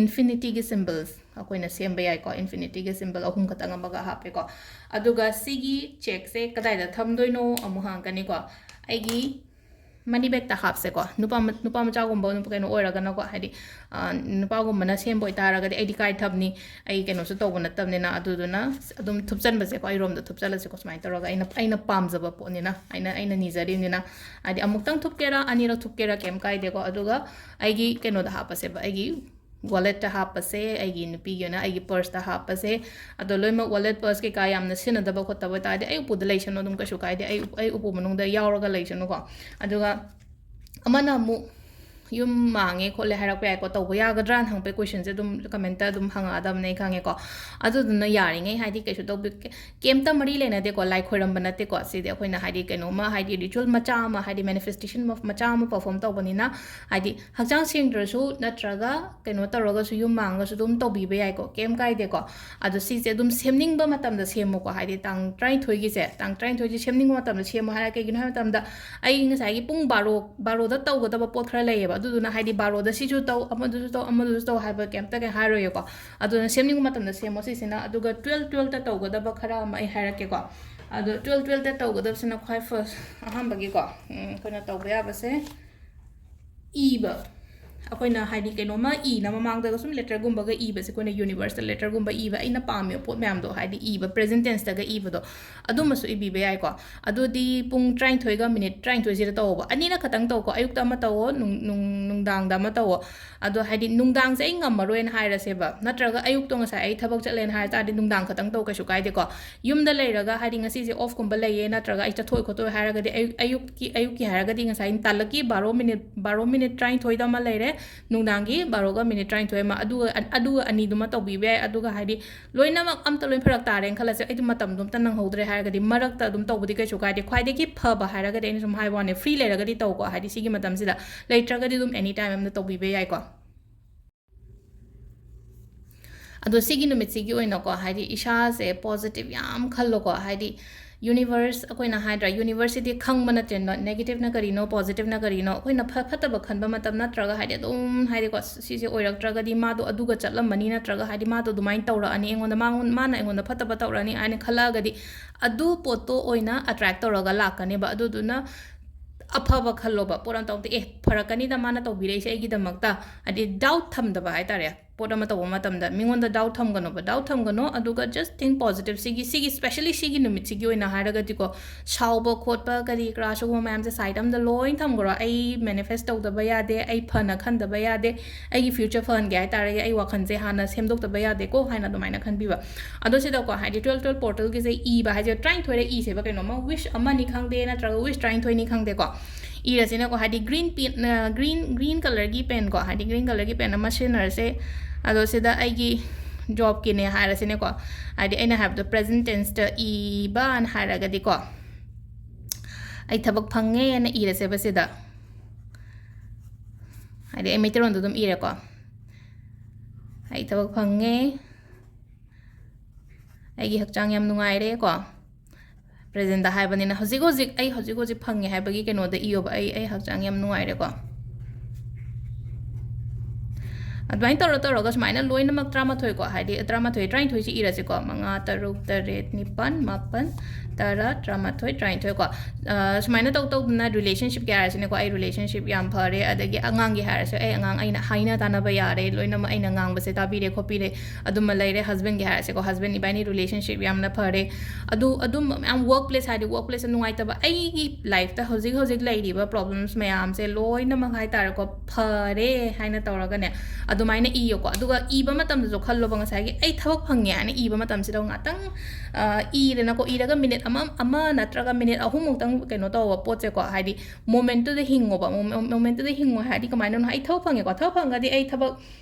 infinityꯒꯤ symbols ꯑꯩꯈꯣꯏꯅ ꯁꯦꯝꯕ ꯌꯥꯏꯀꯣ꯫ Infinityꯒꯤ symbol ꯑꯍꯨꯝ ꯈꯛꯇꯪ ꯑꯃꯒ ꯍꯥꯞꯄꯦꯀꯣ꯫ ꯑꯗꯨꯒ ꯁꯤꯒꯤ chequeꯁꯦ ꯀꯗꯥꯏꯗ ꯊꯝꯗꯣꯏꯅꯣ ꯑꯃꯨꯛ ꯍꯪꯉꯛꯀꯅꯤꯀꯣ꯫ ꯑꯩꯒꯤ ꯃꯅꯤ ꯕꯦꯛꯇ ꯍꯥꯞꯁꯦꯀꯣ, ꯅꯨꯄꯥ ꯃ- ꯅꯨꯄꯥ ꯃꯆꯥꯒꯨꯝꯕ ꯀꯩꯅꯣ ꯑꯣꯏꯔꯒꯅꯀꯣ, ꯍꯥꯏꯗꯤ ꯑ, ꯅꯨꯄꯥꯒꯨꯝꯕꯅ ꯁꯦꯝꯕ ꯑꯣꯏꯇꯥꯔꯒꯗꯤ ꯑꯩꯗꯤ ꯀꯥꯏ ꯊꯕꯅꯤ, ꯑꯩ ꯀꯩꯅꯣꯁꯨ ꯇꯧꯕ ꯅꯠꯇꯕꯅꯤꯅ, ꯑꯗꯨꯗꯨꯅ ꯑꯗꯨꯝ ꯊꯨꯞꯆꯟꯕꯁꯦꯀꯣ, ꯑꯩꯔꯣꯝꯗ ꯊꯨꯞꯆꯜꯂꯁꯦꯀꯣ, ꯁꯨꯃꯥꯏꯅ ꯇꯧꯔꯒ ꯑꯩꯅ ꯑꯩꯅ ꯄꯥꯝꯖꯕ ꯄꯣꯠꯅꯤꯅ, ꯑꯩꯅ ꯑꯩꯅ ꯅꯤꯖꯔꯤꯕꯅꯤꯅ, ꯍꯥꯏꯗꯤ ꯑꯃꯨꯛꯇꯪ ꯊꯨꯞꯀꯦꯔꯥ ꯑꯅꯤꯔꯛ ꯊꯨꯞꯀꯦꯔꯥ ꯀꯩꯝ ꯀꯥꯏꯗꯦꯀꯣ꯫ ꯑꯗꯨꯒ ꯑꯩꯒꯤ ꯀꯩꯅꯣꯗ ꯍꯥꯞꯄꯁꯦꯕ, ꯑꯩꯒꯤ ꯋꯥꯂꯦꯠꯇ ꯍꯥꯞꯄꯁꯦ, ꯑꯩꯒꯤ ꯅꯨꯄꯤꯒꯤ ꯑꯣꯏꯅ ꯑꯩꯒꯤ ꯄꯔꯁꯇ ꯍꯥꯞꯄꯁꯦ꯫ ꯑꯗꯣ ꯂꯣꯏꯅꯃꯛ ꯋꯥꯂꯦꯠ ꯄꯔꯁ ꯀꯩꯀꯥ ꯌꯥꯝꯅ ꯁꯤꯖꯤꯟꯅꯗꯕ ꯈꯣꯠꯇꯕ ꯑꯣꯏꯇꯥꯔꯗꯤ ꯑꯩ ꯎꯄꯨꯗ ꯂꯩꯁꯅꯨ, ꯑꯗꯨꯝ ꯀꯩꯁꯨ ꯀꯥꯏꯗꯦ, ꯑꯩ ꯑꯩ ꯎꯄꯨ ꯃꯅꯨꯡꯗ ꯌꯥꯎꯔꯒ ꯂꯩꯁꯅꯨꯀꯣ꯫ ꯑꯗꯨꯒ ꯑꯃꯅ ꯑꯃꯨꯛ ꯌꯨꯝ ꯃꯥꯡꯉꯦ ꯈꯣꯠꯂꯦ ꯍꯥꯏꯔꯛꯄ ꯌꯥꯏꯀꯣ, ꯇꯧꯕ ꯌꯥꯒꯗ꯭ꯔꯥꯅ ꯍꯪꯉꯛꯄꯩ ꯀꯣꯏꯁꯟꯁꯦ ꯑꯗꯨꯝ ꯀꯃꯦꯟꯇ ꯑꯗꯨꯝ ꯍꯪꯉꯛꯑꯗꯕꯅꯦ, ꯑꯩ ꯈꯪꯉꯦꯀꯣ꯫ ꯑꯗꯨꯗꯨꯅ ꯌꯥꯔꯤꯉꯩ ꯍꯥꯏꯗꯤ ꯀꯩꯁꯨ ꯇꯧꯕꯤ ꯀꯩꯝꯇ ꯃꯔꯤ ꯂꯩꯅꯗꯦꯀꯣ, ꯂꯥꯏ ꯈꯣꯏꯔꯝꯕ ꯅꯠꯇꯦꯀꯣ꯫ ꯁꯤꯗꯤ ꯑꯩꯈꯣꯏꯅ ꯍꯥꯏꯗꯤ ꯀꯩꯅꯣꯝꯃ, ꯍꯥꯏꯗꯤ ꯔꯤꯆꯨꯋꯦꯜ ꯃꯆꯥ ꯑꯃ, ꯍꯥꯏꯗꯤ ꯃꯦꯅꯤꯐꯦꯁꯇꯦꯁꯟ ꯃꯆꯥ ꯑꯃ ꯄꯔꯐꯣꯝ ꯇꯧꯕꯅꯤꯅ, ꯍꯥꯏꯗꯤ ꯍꯛꯆꯥꯡ ꯁꯦꯡꯗ꯭ꯔꯁꯨ ꯅꯠꯇ꯭ꯔꯒ ꯀꯩꯅꯣ ꯇꯧꯔꯒꯁꯨ, ꯌꯨꯝ ꯃꯥꯡꯉꯒꯁꯨ ꯑꯗꯨꯝ ꯇꯧꯕꯤꯕ ꯌꯥꯏꯀꯣ, ꯀꯩꯝ ꯀꯥꯏꯗꯦꯀꯣ꯫ ꯑꯗꯣ ꯁꯤꯁꯦ ꯑꯗꯨꯝ ꯁꯦꯝꯅꯤꯡꯕ ꯃꯇꯝꯗ ꯁꯦꯝꯃꯨꯀꯣ, ꯍꯥꯏꯗꯤ ꯇꯥꯡ ꯇꯔꯥꯅꯤꯊꯣꯏꯒꯤꯁꯦ, ꯇꯥꯡ ꯇꯔꯥꯅꯤꯊꯣꯏꯁꯦ ꯁꯦꯝꯅꯤꯡꯕ ꯃꯇꯝꯗ ꯁꯦꯝꯃꯣ ꯍꯥꯏꯔ, ꯀꯩꯒꯤꯅꯣ ꯍꯥꯏꯕ ꯃꯇꯝꯗ ꯑꯩ ꯉꯁꯥꯏꯒꯤ ꯄꯨꯡ ꯕꯥꯔꯣ ꯕꯥꯔꯣꯗ ꯇꯧꯒꯗꯕ ꯄꯣꯠ ꯈꯔ ꯂꯩꯌꯦꯕ, ꯑꯗꯨꯗꯨꯅ ꯍꯥꯏꯗꯤ ꯕꯥꯔꯣꯗ ꯁꯤꯁꯨ ꯇꯧ, ꯑꯃꯗꯨꯁꯨ ꯇꯧ, ꯑꯃꯗꯨꯁꯨ ꯇꯧ ꯍꯥꯏꯕ ꯀꯩꯝꯇ ꯀꯩ ꯍꯥꯏꯔꯣꯏꯌꯦꯀꯣ꯫ ꯑꯗꯨꯅ ꯁꯦꯝꯅꯤꯡꯕ ꯃꯇꯝꯗ ꯁꯦꯝꯃꯣ ꯁꯤꯁꯤꯅ꯫ ꯑꯗꯨꯒ ꯇꯨꯋꯦꯜꯞ ꯇꯨꯋꯦꯜꯞꯇ ꯇꯧꯒꯗꯕ ꯈꯔ ꯑꯃ ꯑꯩ ꯍꯥꯏꯔꯛꯀꯦꯀꯣ꯫ ꯑꯗꯣ ꯇꯨꯋꯦꯜꯞ ꯇꯨꯋꯦꯜꯞꯇ ꯇꯧꯒꯗꯕꯁꯤꯅ ꯈ꯭ꯋꯥꯏ ꯐꯥꯔꯁ ꯑꯍꯥꯟꯕꯒꯤꯀꯣ, ꯎꯝ, ꯑꯩꯈꯣꯏꯅ ꯇꯧꯕ ꯌꯥꯕꯁꯦ ꯏꯕ꯫ ꯑꯩꯈꯣꯏꯅ ꯍꯥꯏꯗꯤ ꯀꯩꯅꯣꯝꯃ ꯏꯅꯕ ꯃꯃꯥꯡꯗꯒ ꯁꯨꯝ ꯂꯦꯇꯔꯒꯨꯝꯕꯒ ꯏꯕꯁꯦ, ꯑꯩꯈꯣꯏꯅ ꯌꯨꯅꯤꯚꯔꯁꯇ ꯂꯦꯇꯔꯒꯨꯝꯕ ꯏꯕ, ꯑꯩꯅ ꯄꯥꯝꯃꯤꯕ ꯄꯣꯠ ꯃꯌꯥꯝꯗꯣ ꯍꯥꯏꯗꯤ ꯏꯕ, ꯄ꯭ꯔꯦꯖꯦꯟ ꯇꯦꯟꯁꯇꯒ ꯏꯕꯗꯣ, ꯑꯗꯨꯝꯕꯁꯨ ꯏꯕꯤꯕ ꯌꯥꯏꯀꯣ꯫ ꯑꯗꯨꯗꯤ ꯄꯨꯡ ꯇꯔꯥꯅꯤꯊꯣꯏꯒ ꯃꯤꯅꯤꯠ ꯇꯔꯥꯅꯤꯊꯣꯏꯁꯤꯗ ꯇꯧꯋꯣꯕ꯫ ꯑꯅꯤꯔꯛ ꯈꯛꯇꯪ ꯇꯧꯀꯣ, ꯑꯌꯨꯛꯇ ꯑꯃ ꯇꯧꯋꯣ, ꯅꯨꯡ- ꯅꯨꯡ- ꯅꯨꯡꯗꯥꯡꯗ ꯑꯃ ꯇꯧꯋꯣ꯫ ꯑꯗꯣ ꯍꯥꯏꯗꯤ ꯅꯨꯡꯗꯥꯡꯁꯦ ꯑꯩ ꯉꯝꯃꯔꯣꯏꯅ ꯍꯥꯏꯔꯁꯦꯕ, ꯅꯠꯇ꯭ꯔꯒ ꯑꯌꯨꯛꯇꯣ ꯉꯁꯥꯏ ꯑꯩ ꯊꯕꯛ ꯆꯠꯂꯦꯅ ꯍꯥꯏꯔ ꯇꯥꯔꯗꯤ ꯅꯨꯡꯗꯥꯡ ꯈꯛꯇꯪ ꯇꯧ, ꯀꯩꯁꯨ ꯀꯥꯏꯗꯦꯀꯣ꯫ ꯌꯨꯝꯗ ꯂꯩꯔꯒ ꯍꯥꯏꯗꯤ ꯉꯁꯤꯁꯦ ꯑꯣꯐꯀꯨꯝꯕ ꯂꯩꯌꯦ, ꯅꯠꯇ꯭ꯔꯒ ꯑꯩ ꯆꯠꯊꯣꯛꯑꯣꯏ ꯈꯣꯠꯇꯣꯏ ꯍꯥꯏꯔꯒꯗꯤ ꯑꯌꯨꯛ ꯑꯌꯨꯛꯀꯤ ꯑꯌꯨꯛꯀꯤ ꯍꯥꯏꯔꯒꯗꯤ ꯉꯁꯥꯏ ꯇꯥꯂꯛꯀꯤ ꯕꯥꯔꯣ ꯃꯤꯅꯤꯠ ꯕꯥꯔꯣ ꯃꯤꯅꯤꯠ ꯇꯔꯥꯅꯤꯊꯣꯏꯗ ꯑꯃ ꯂꯩꯔꯦ, ꯅꯨꯡꯗꯥꯡꯒꯤ ꯕꯥꯔꯣꯒ ꯃꯤꯅꯤꯠ ꯇꯔꯥꯅꯤꯊꯣꯏ ꯑꯃ, ꯑꯗꯨꯒ ꯑꯗꯨꯒ ꯑꯅꯤꯗꯨꯃ ꯇꯧꯕꯤꯕ ꯌꯥꯏ꯫ ꯑꯗꯨꯒ ꯍꯥꯏꯗꯤ ꯂꯣꯏꯅꯃꯛ ꯑꯝꯇ ꯂꯣꯏ ꯐꯔꯛ ꯇꯥꯔꯦꯅ ꯈꯜꯂꯁꯦ, ꯑꯩꯗꯤ ꯃꯇꯝꯗꯣ ꯑꯝꯇ ꯅꯪꯍꯧꯗ꯭ꯔꯦ ꯍꯥꯏꯔꯒꯗꯤ ꯃꯔꯛꯇ ꯑꯗꯨꯝ ꯇꯧꯕꯗꯤ ꯀꯩꯁꯨ ꯀꯥꯏꯗꯦ꯫ ꯈ꯭ꯋꯥꯏꯗꯒꯤ ꯐꯕ ꯍꯥꯏꯔꯒꯗꯤ ꯑꯩꯅ ꯁꯨꯝ ꯍꯥꯏꯕ ꯋꯥꯅꯦ, ꯐ꯭ꯔꯤ ꯂꯩꯔꯒꯗꯤ ꯇꯧꯀꯣ, ꯍꯥꯏꯗꯤ ꯁꯤꯒꯤ ꯃꯇꯝꯁꯤꯗ, ꯂꯩꯇ꯭ꯔꯒꯗꯤ ꯑꯗꯨꯝ ꯑꯦꯅꯤ ꯇꯥꯏꯝ ꯑꯝꯗ ꯇꯧꯕꯤꯕ ꯌꯥꯏꯀꯣ꯫ ꯑꯗꯣ ꯁꯤꯒꯤ ꯅꯨꯃꯤꯠꯁꯤꯒꯤ ꯑꯣꯏꯅꯀꯣ, ꯍꯥꯏꯗꯤ ꯏꯁꯥꯁꯦ ꯄꯣꯖꯤꯇꯤꯚ ꯌꯥꯝ ꯈꯜꯂꯣꯀꯣ, ꯍꯥꯏꯗꯤ ꯌꯨꯅꯤꯚꯔꯁ, ꯑꯩꯈꯣꯏꯅ ꯍꯥꯏꯗ꯭ꯔꯥ, ꯌꯨꯅꯤꯚꯔꯁꯁꯤꯗꯤ ꯈꯪꯕ ꯅꯠꯇꯦ, ꯅꯦꯒꯦꯇꯤꯚꯅ ꯀꯔꯤꯅꯣ, ꯄꯣꯖꯤꯇꯤꯚꯅ ꯀꯔꯤꯅꯣ꯫ ꯑꯩꯈꯣꯏꯅ ꯐ- ꯐꯠꯇꯕ ꯈꯟꯕ ꯃꯇꯝ ꯅꯠꯇ꯭ꯔꯒ ꯍꯥꯏꯗꯤ ꯑꯗꯨꯝ ꯍꯥꯏꯗꯤꯀꯣ, "ꯁꯤꯁꯦ ꯑꯣꯏꯔꯛꯇ꯭ꯔꯒꯗꯤ ꯃꯥꯗꯣ ꯑꯗꯨꯒ ꯆꯠꯂꯝꯃꯅꯤ, ꯅꯠꯇ꯭ꯔꯒ ꯍꯥꯏꯗꯤ ꯃꯥꯗꯣ ꯑꯗꯨꯃꯥꯏꯅ ꯇꯧꯔꯛꯑꯅꯤ, ꯑꯩꯉꯣꯟꯗ ꯃꯥꯉꯣꯟ- ꯃꯥꯅ ꯑꯩꯉꯣꯟꯗ ꯐꯠꯇꯕ ꯇꯧꯔꯛꯑꯅꯤ" ꯍꯥꯏꯅ ꯈꯜꯂꯛꯑꯒꯗꯤ ꯑꯗꯨ ꯄꯣꯠꯇꯣ ꯑꯣꯏꯅ ꯑꯦꯇ꯭ꯔꯦꯛ ꯇꯧꯔꯒ ꯂꯥꯛꯀꯅꯦꯕ꯫ ꯑꯗꯨꯗꯨꯅ ꯑꯐꯕ ꯈꯜꯂꯣꯕ꯫ ꯄꯣꯠ ꯑꯃ ꯇꯧꯕꯗ, "ꯑꯦ, ꯐꯔꯛꯀꯅꯤꯗ ꯃꯥꯅ ꯇꯧꯕꯤꯔꯛꯏꯁꯦ ꯑꯩꯒꯤꯗꯃꯛꯇ", ꯍꯥꯏꯗꯤ doubt ꯊꯝꯗꯕ ꯍꯥꯏꯇꯥꯔꯦ꯫ ꯄꯣꯠ ꯑꯃ ꯇꯧꯕ ꯃꯇꯝꯗ ꯃꯤꯉꯣꯟꯗ doubt ꯊꯝꯒꯅꯣꯕ, doubt ꯊꯝꯒꯅꯣ꯫ ꯑꯗꯨꯒ just think positive꯫ ꯁꯤꯒꯤ, ꯁꯤꯒꯤ, specially ꯁꯤꯒꯤ ꯅꯨꯃꯤꯠꯁꯤꯒꯤ ꯑꯣꯏꯅ ꯍꯥꯏꯔꯒꯗꯤꯀꯣ, ꯁꯥꯎꯕ ꯈꯣꯠꯄ ꯀꯔꯤ ꯀꯔꯥ ꯁꯤꯒꯨꯝꯕ ꯃꯌꯥꯝꯁꯦ side ꯑꯃꯗ ꯂꯣꯏ ꯊꯝꯈ꯭ꯔꯣ꯫ "ꯑꯩ manifest ꯇꯧꯗꯕ ꯌꯥꯗꯦ, ꯑꯩ ꯐꯅ ꯈꯟꯗꯕ ꯌꯥꯗꯦ, ꯑꯩꯒꯤ future ꯐꯍꯟꯒꯦ ꯍꯥꯏꯇꯥꯔꯒꯗꯤ ꯑꯩ ꯋꯥꯈꯜꯁꯦ ꯍꯥꯟꯅ ꯁꯦꯝꯗꯣꯛꯇꯕ ꯌꯥꯗꯦꯀꯣ", ꯍꯥꯏꯅ ꯑꯗꯨꯃꯥꯏꯅ ꯈꯟꯕꯤꯕ꯫ ꯑꯗꯣ ꯁꯤꯗꯀꯣ, ꯍꯥꯏꯗꯤ twelve twelve portalꯒꯤꯁꯦ ꯏꯕ ꯍꯥꯏꯁꯦ, ꯇꯔꯥꯅꯤꯊꯣꯏꯔ ꯏꯁꯦꯕ, ꯀꯩꯅꯣꯝꯃ wish ꯑꯃꯅꯤ ꯈꯪꯗꯦ, ꯅꯠꯇ꯭ꯔꯒ wish ꯇꯔꯥꯅꯤꯊꯣꯏꯅꯤ ꯈꯪꯗꯦꯀꯣ, ꯏꯔꯁꯤꯅꯀꯣ꯫ ꯍꯥꯏꯗꯤ green pen, green, green colourꯒꯤ pen ꯀꯣ, ꯍꯥꯏꯗꯤ green colourꯒꯤ pen ꯑꯃ ꯁꯤꯖꯤꯟꯅꯔꯁꯦ꯫ ꯑꯗꯣ ꯁꯤꯗ ꯑꯩꯒꯤ jobꯀꯤꯅꯦ ꯍꯥꯏꯔꯁꯤꯅꯦꯀꯣ, ꯍꯥꯏꯗꯤ ꯑꯩꯅ ꯍꯥꯏꯕꯗꯣ present tenseꯇ ꯏꯕꯅ ꯍꯥꯏꯔꯒꯗꯤꯀꯣ, "ꯑꯩ ꯊꯕꯛ ꯐꯪꯉꯦꯅ" ꯏꯔꯁꯦꯕ ꯁꯤꯗ꯫ ꯍꯥꯏꯗꯤ ꯑꯩ ꯃꯩꯇꯩꯂꯣꯟꯗ ꯑꯗꯨꯝ ꯏꯔꯦꯀꯣ, "ꯑꯩ ꯊꯕꯛ ꯐꯪꯉꯦ, ꯑꯩꯒꯤ ꯍꯛꯆꯥꯡ ꯌꯥꯝ ꯅꯨꯡꯉꯥꯏꯔꯦ" ꯀꯣ꯫ Presentꯇ ꯍꯥꯏꯕꯅꯤꯅ, ꯍꯧꯖꯤꯛ ꯍꯧꯖꯤꯛ, ꯑꯩ ꯍꯧꯖꯤꯛ ꯍꯧꯖꯤꯛ ꯐꯪꯉꯦ ꯍꯥꯏꯕꯒꯤ ꯀꯩꯅꯣꯗ ꯏꯌꯣꯕ, "ꯑꯩ, ꯑꯩ ꯍꯛꯆꯥꯡ ꯌꯥꯝ ꯅꯨꯡꯉꯥꯏꯔꯦꯀꯣ"꯫ ꯑꯗꯨꯃꯥꯏꯅ ꯇꯧꯔ ꯇꯧꯔꯒ ꯁꯨꯃꯥꯏꯅ ꯂꯣꯏꯅꯃꯛ ꯇꯔꯥꯃꯥꯊꯣꯏꯀꯣ, ꯍꯥꯏꯗꯤ ꯇꯔꯥꯃꯥꯊꯣꯏ, ꯇꯔꯥꯅꯤꯊꯣꯏꯁꯤ ꯏꯔꯁꯤꯀꯣ, ꯃꯉꯥ, ꯇꯔꯨꯛ, ꯇꯔꯦꯠ, ꯅꯤꯄꯥꯟ, ꯃꯥꯄꯟ, ꯇꯔꯥ, ꯇꯔꯥꯃꯥꯊꯣꯏ, ꯇꯔꯥꯅꯤꯊꯣꯏꯀꯣ꯫ ꯑ, ꯁꯨꯃꯥꯏꯅ ꯇꯧ ꯇꯧꯗꯅ relationshipꯀꯤ ꯍꯥꯏꯔꯁꯤꯅꯦꯀꯣ, ꯑꯩ relationship ꯌꯥꯝ ꯐꯔꯦ, ꯑꯗꯒꯤ ꯑꯉꯥꯡꯒꯤ ꯍꯥꯏꯔꯁꯨ ꯑꯩ ꯑꯉꯥꯡ ꯑꯩꯅ ꯍꯥꯏꯅ ꯇꯥꯟꯅꯕ ꯌꯥꯔꯦ, ꯂꯣꯏꯅꯃꯛ ꯑꯩꯅ ꯉꯥꯡꯕꯁꯦ ꯇꯥꯕꯤꯔꯦ ꯈꯣꯠꯄꯤꯔꯦ꯫ ꯑꯗꯨꯃ ꯂꯩꯔꯦ꯫ Husbandꯀꯤ ꯍꯥꯏꯔꯁꯦꯀꯣ, husband ꯏꯕꯥꯅꯤ relationship ꯌꯥꯝꯅ ꯐꯔꯦ꯫ ꯑꯗꯨ, ꯑꯗꯨꯝꯕ ꯃꯌꯥꯝ, workplace ꯍꯥꯏꯗꯤ workplaceꯇ ꯅꯨꯡꯉꯥꯏꯇꯕ, ꯑꯩꯒꯤ lifeꯇ ꯍꯧꯖꯤꯛ ꯍꯧꯖꯤꯛ ꯂꯩꯔꯤꯕ problems ꯃꯌꯥꯝꯁꯦ ꯂꯣꯏꯅꯃꯛ ꯍꯥꯏꯇꯥꯔꯦꯀꯣ, ꯐꯔꯦ ꯍꯥꯏꯅ ꯇꯧꯔꯒꯅꯦ, ꯑꯗꯨꯃꯥꯏꯅ ꯏꯌꯣꯀꯣ꯫ ꯑꯗꯨꯒ ꯏꯕ ꯃꯇꯝꯗꯁꯨ ꯈꯜꯂꯣꯕ, ꯉꯁꯥꯏꯒꯤ "ꯑꯩ ꯊꯕꯛ ꯐꯪꯉꯦ" ꯍꯥꯏꯅ ꯏꯕ ꯃꯇꯝꯁꯤꯗ ꯉꯥꯛꯇꯪ, ꯑ, ꯏꯔꯦꯅꯀꯣ, ꯏꯔꯒ minute ꯑꯃ, ꯑꯃ ꯅꯠꯇ꯭ꯔꯒ minute ꯑꯍꯨꯝꯃꯨꯛꯇꯪ ꯀꯩꯅꯣ ꯇꯧꯕ ꯄꯣꯠꯁꯦꯀꯣ, ꯍꯥꯏꯗꯤ momentꯇꯨꯗ ꯍꯤꯡꯉꯣꯕ꯫ Mo-, momentꯇꯨꯗ ꯍꯤꯡꯉꯣ ꯍꯥꯏꯗꯤ ꯀꯃꯥꯏꯅꯅꯣ? "ꯑꯩ ꯊꯕꯛ ꯐꯪꯉꯦꯀꯣ, ꯊꯕꯛ ꯐꯪꯉꯒꯗꯤ ꯑꯩ ꯊꯕꯛ,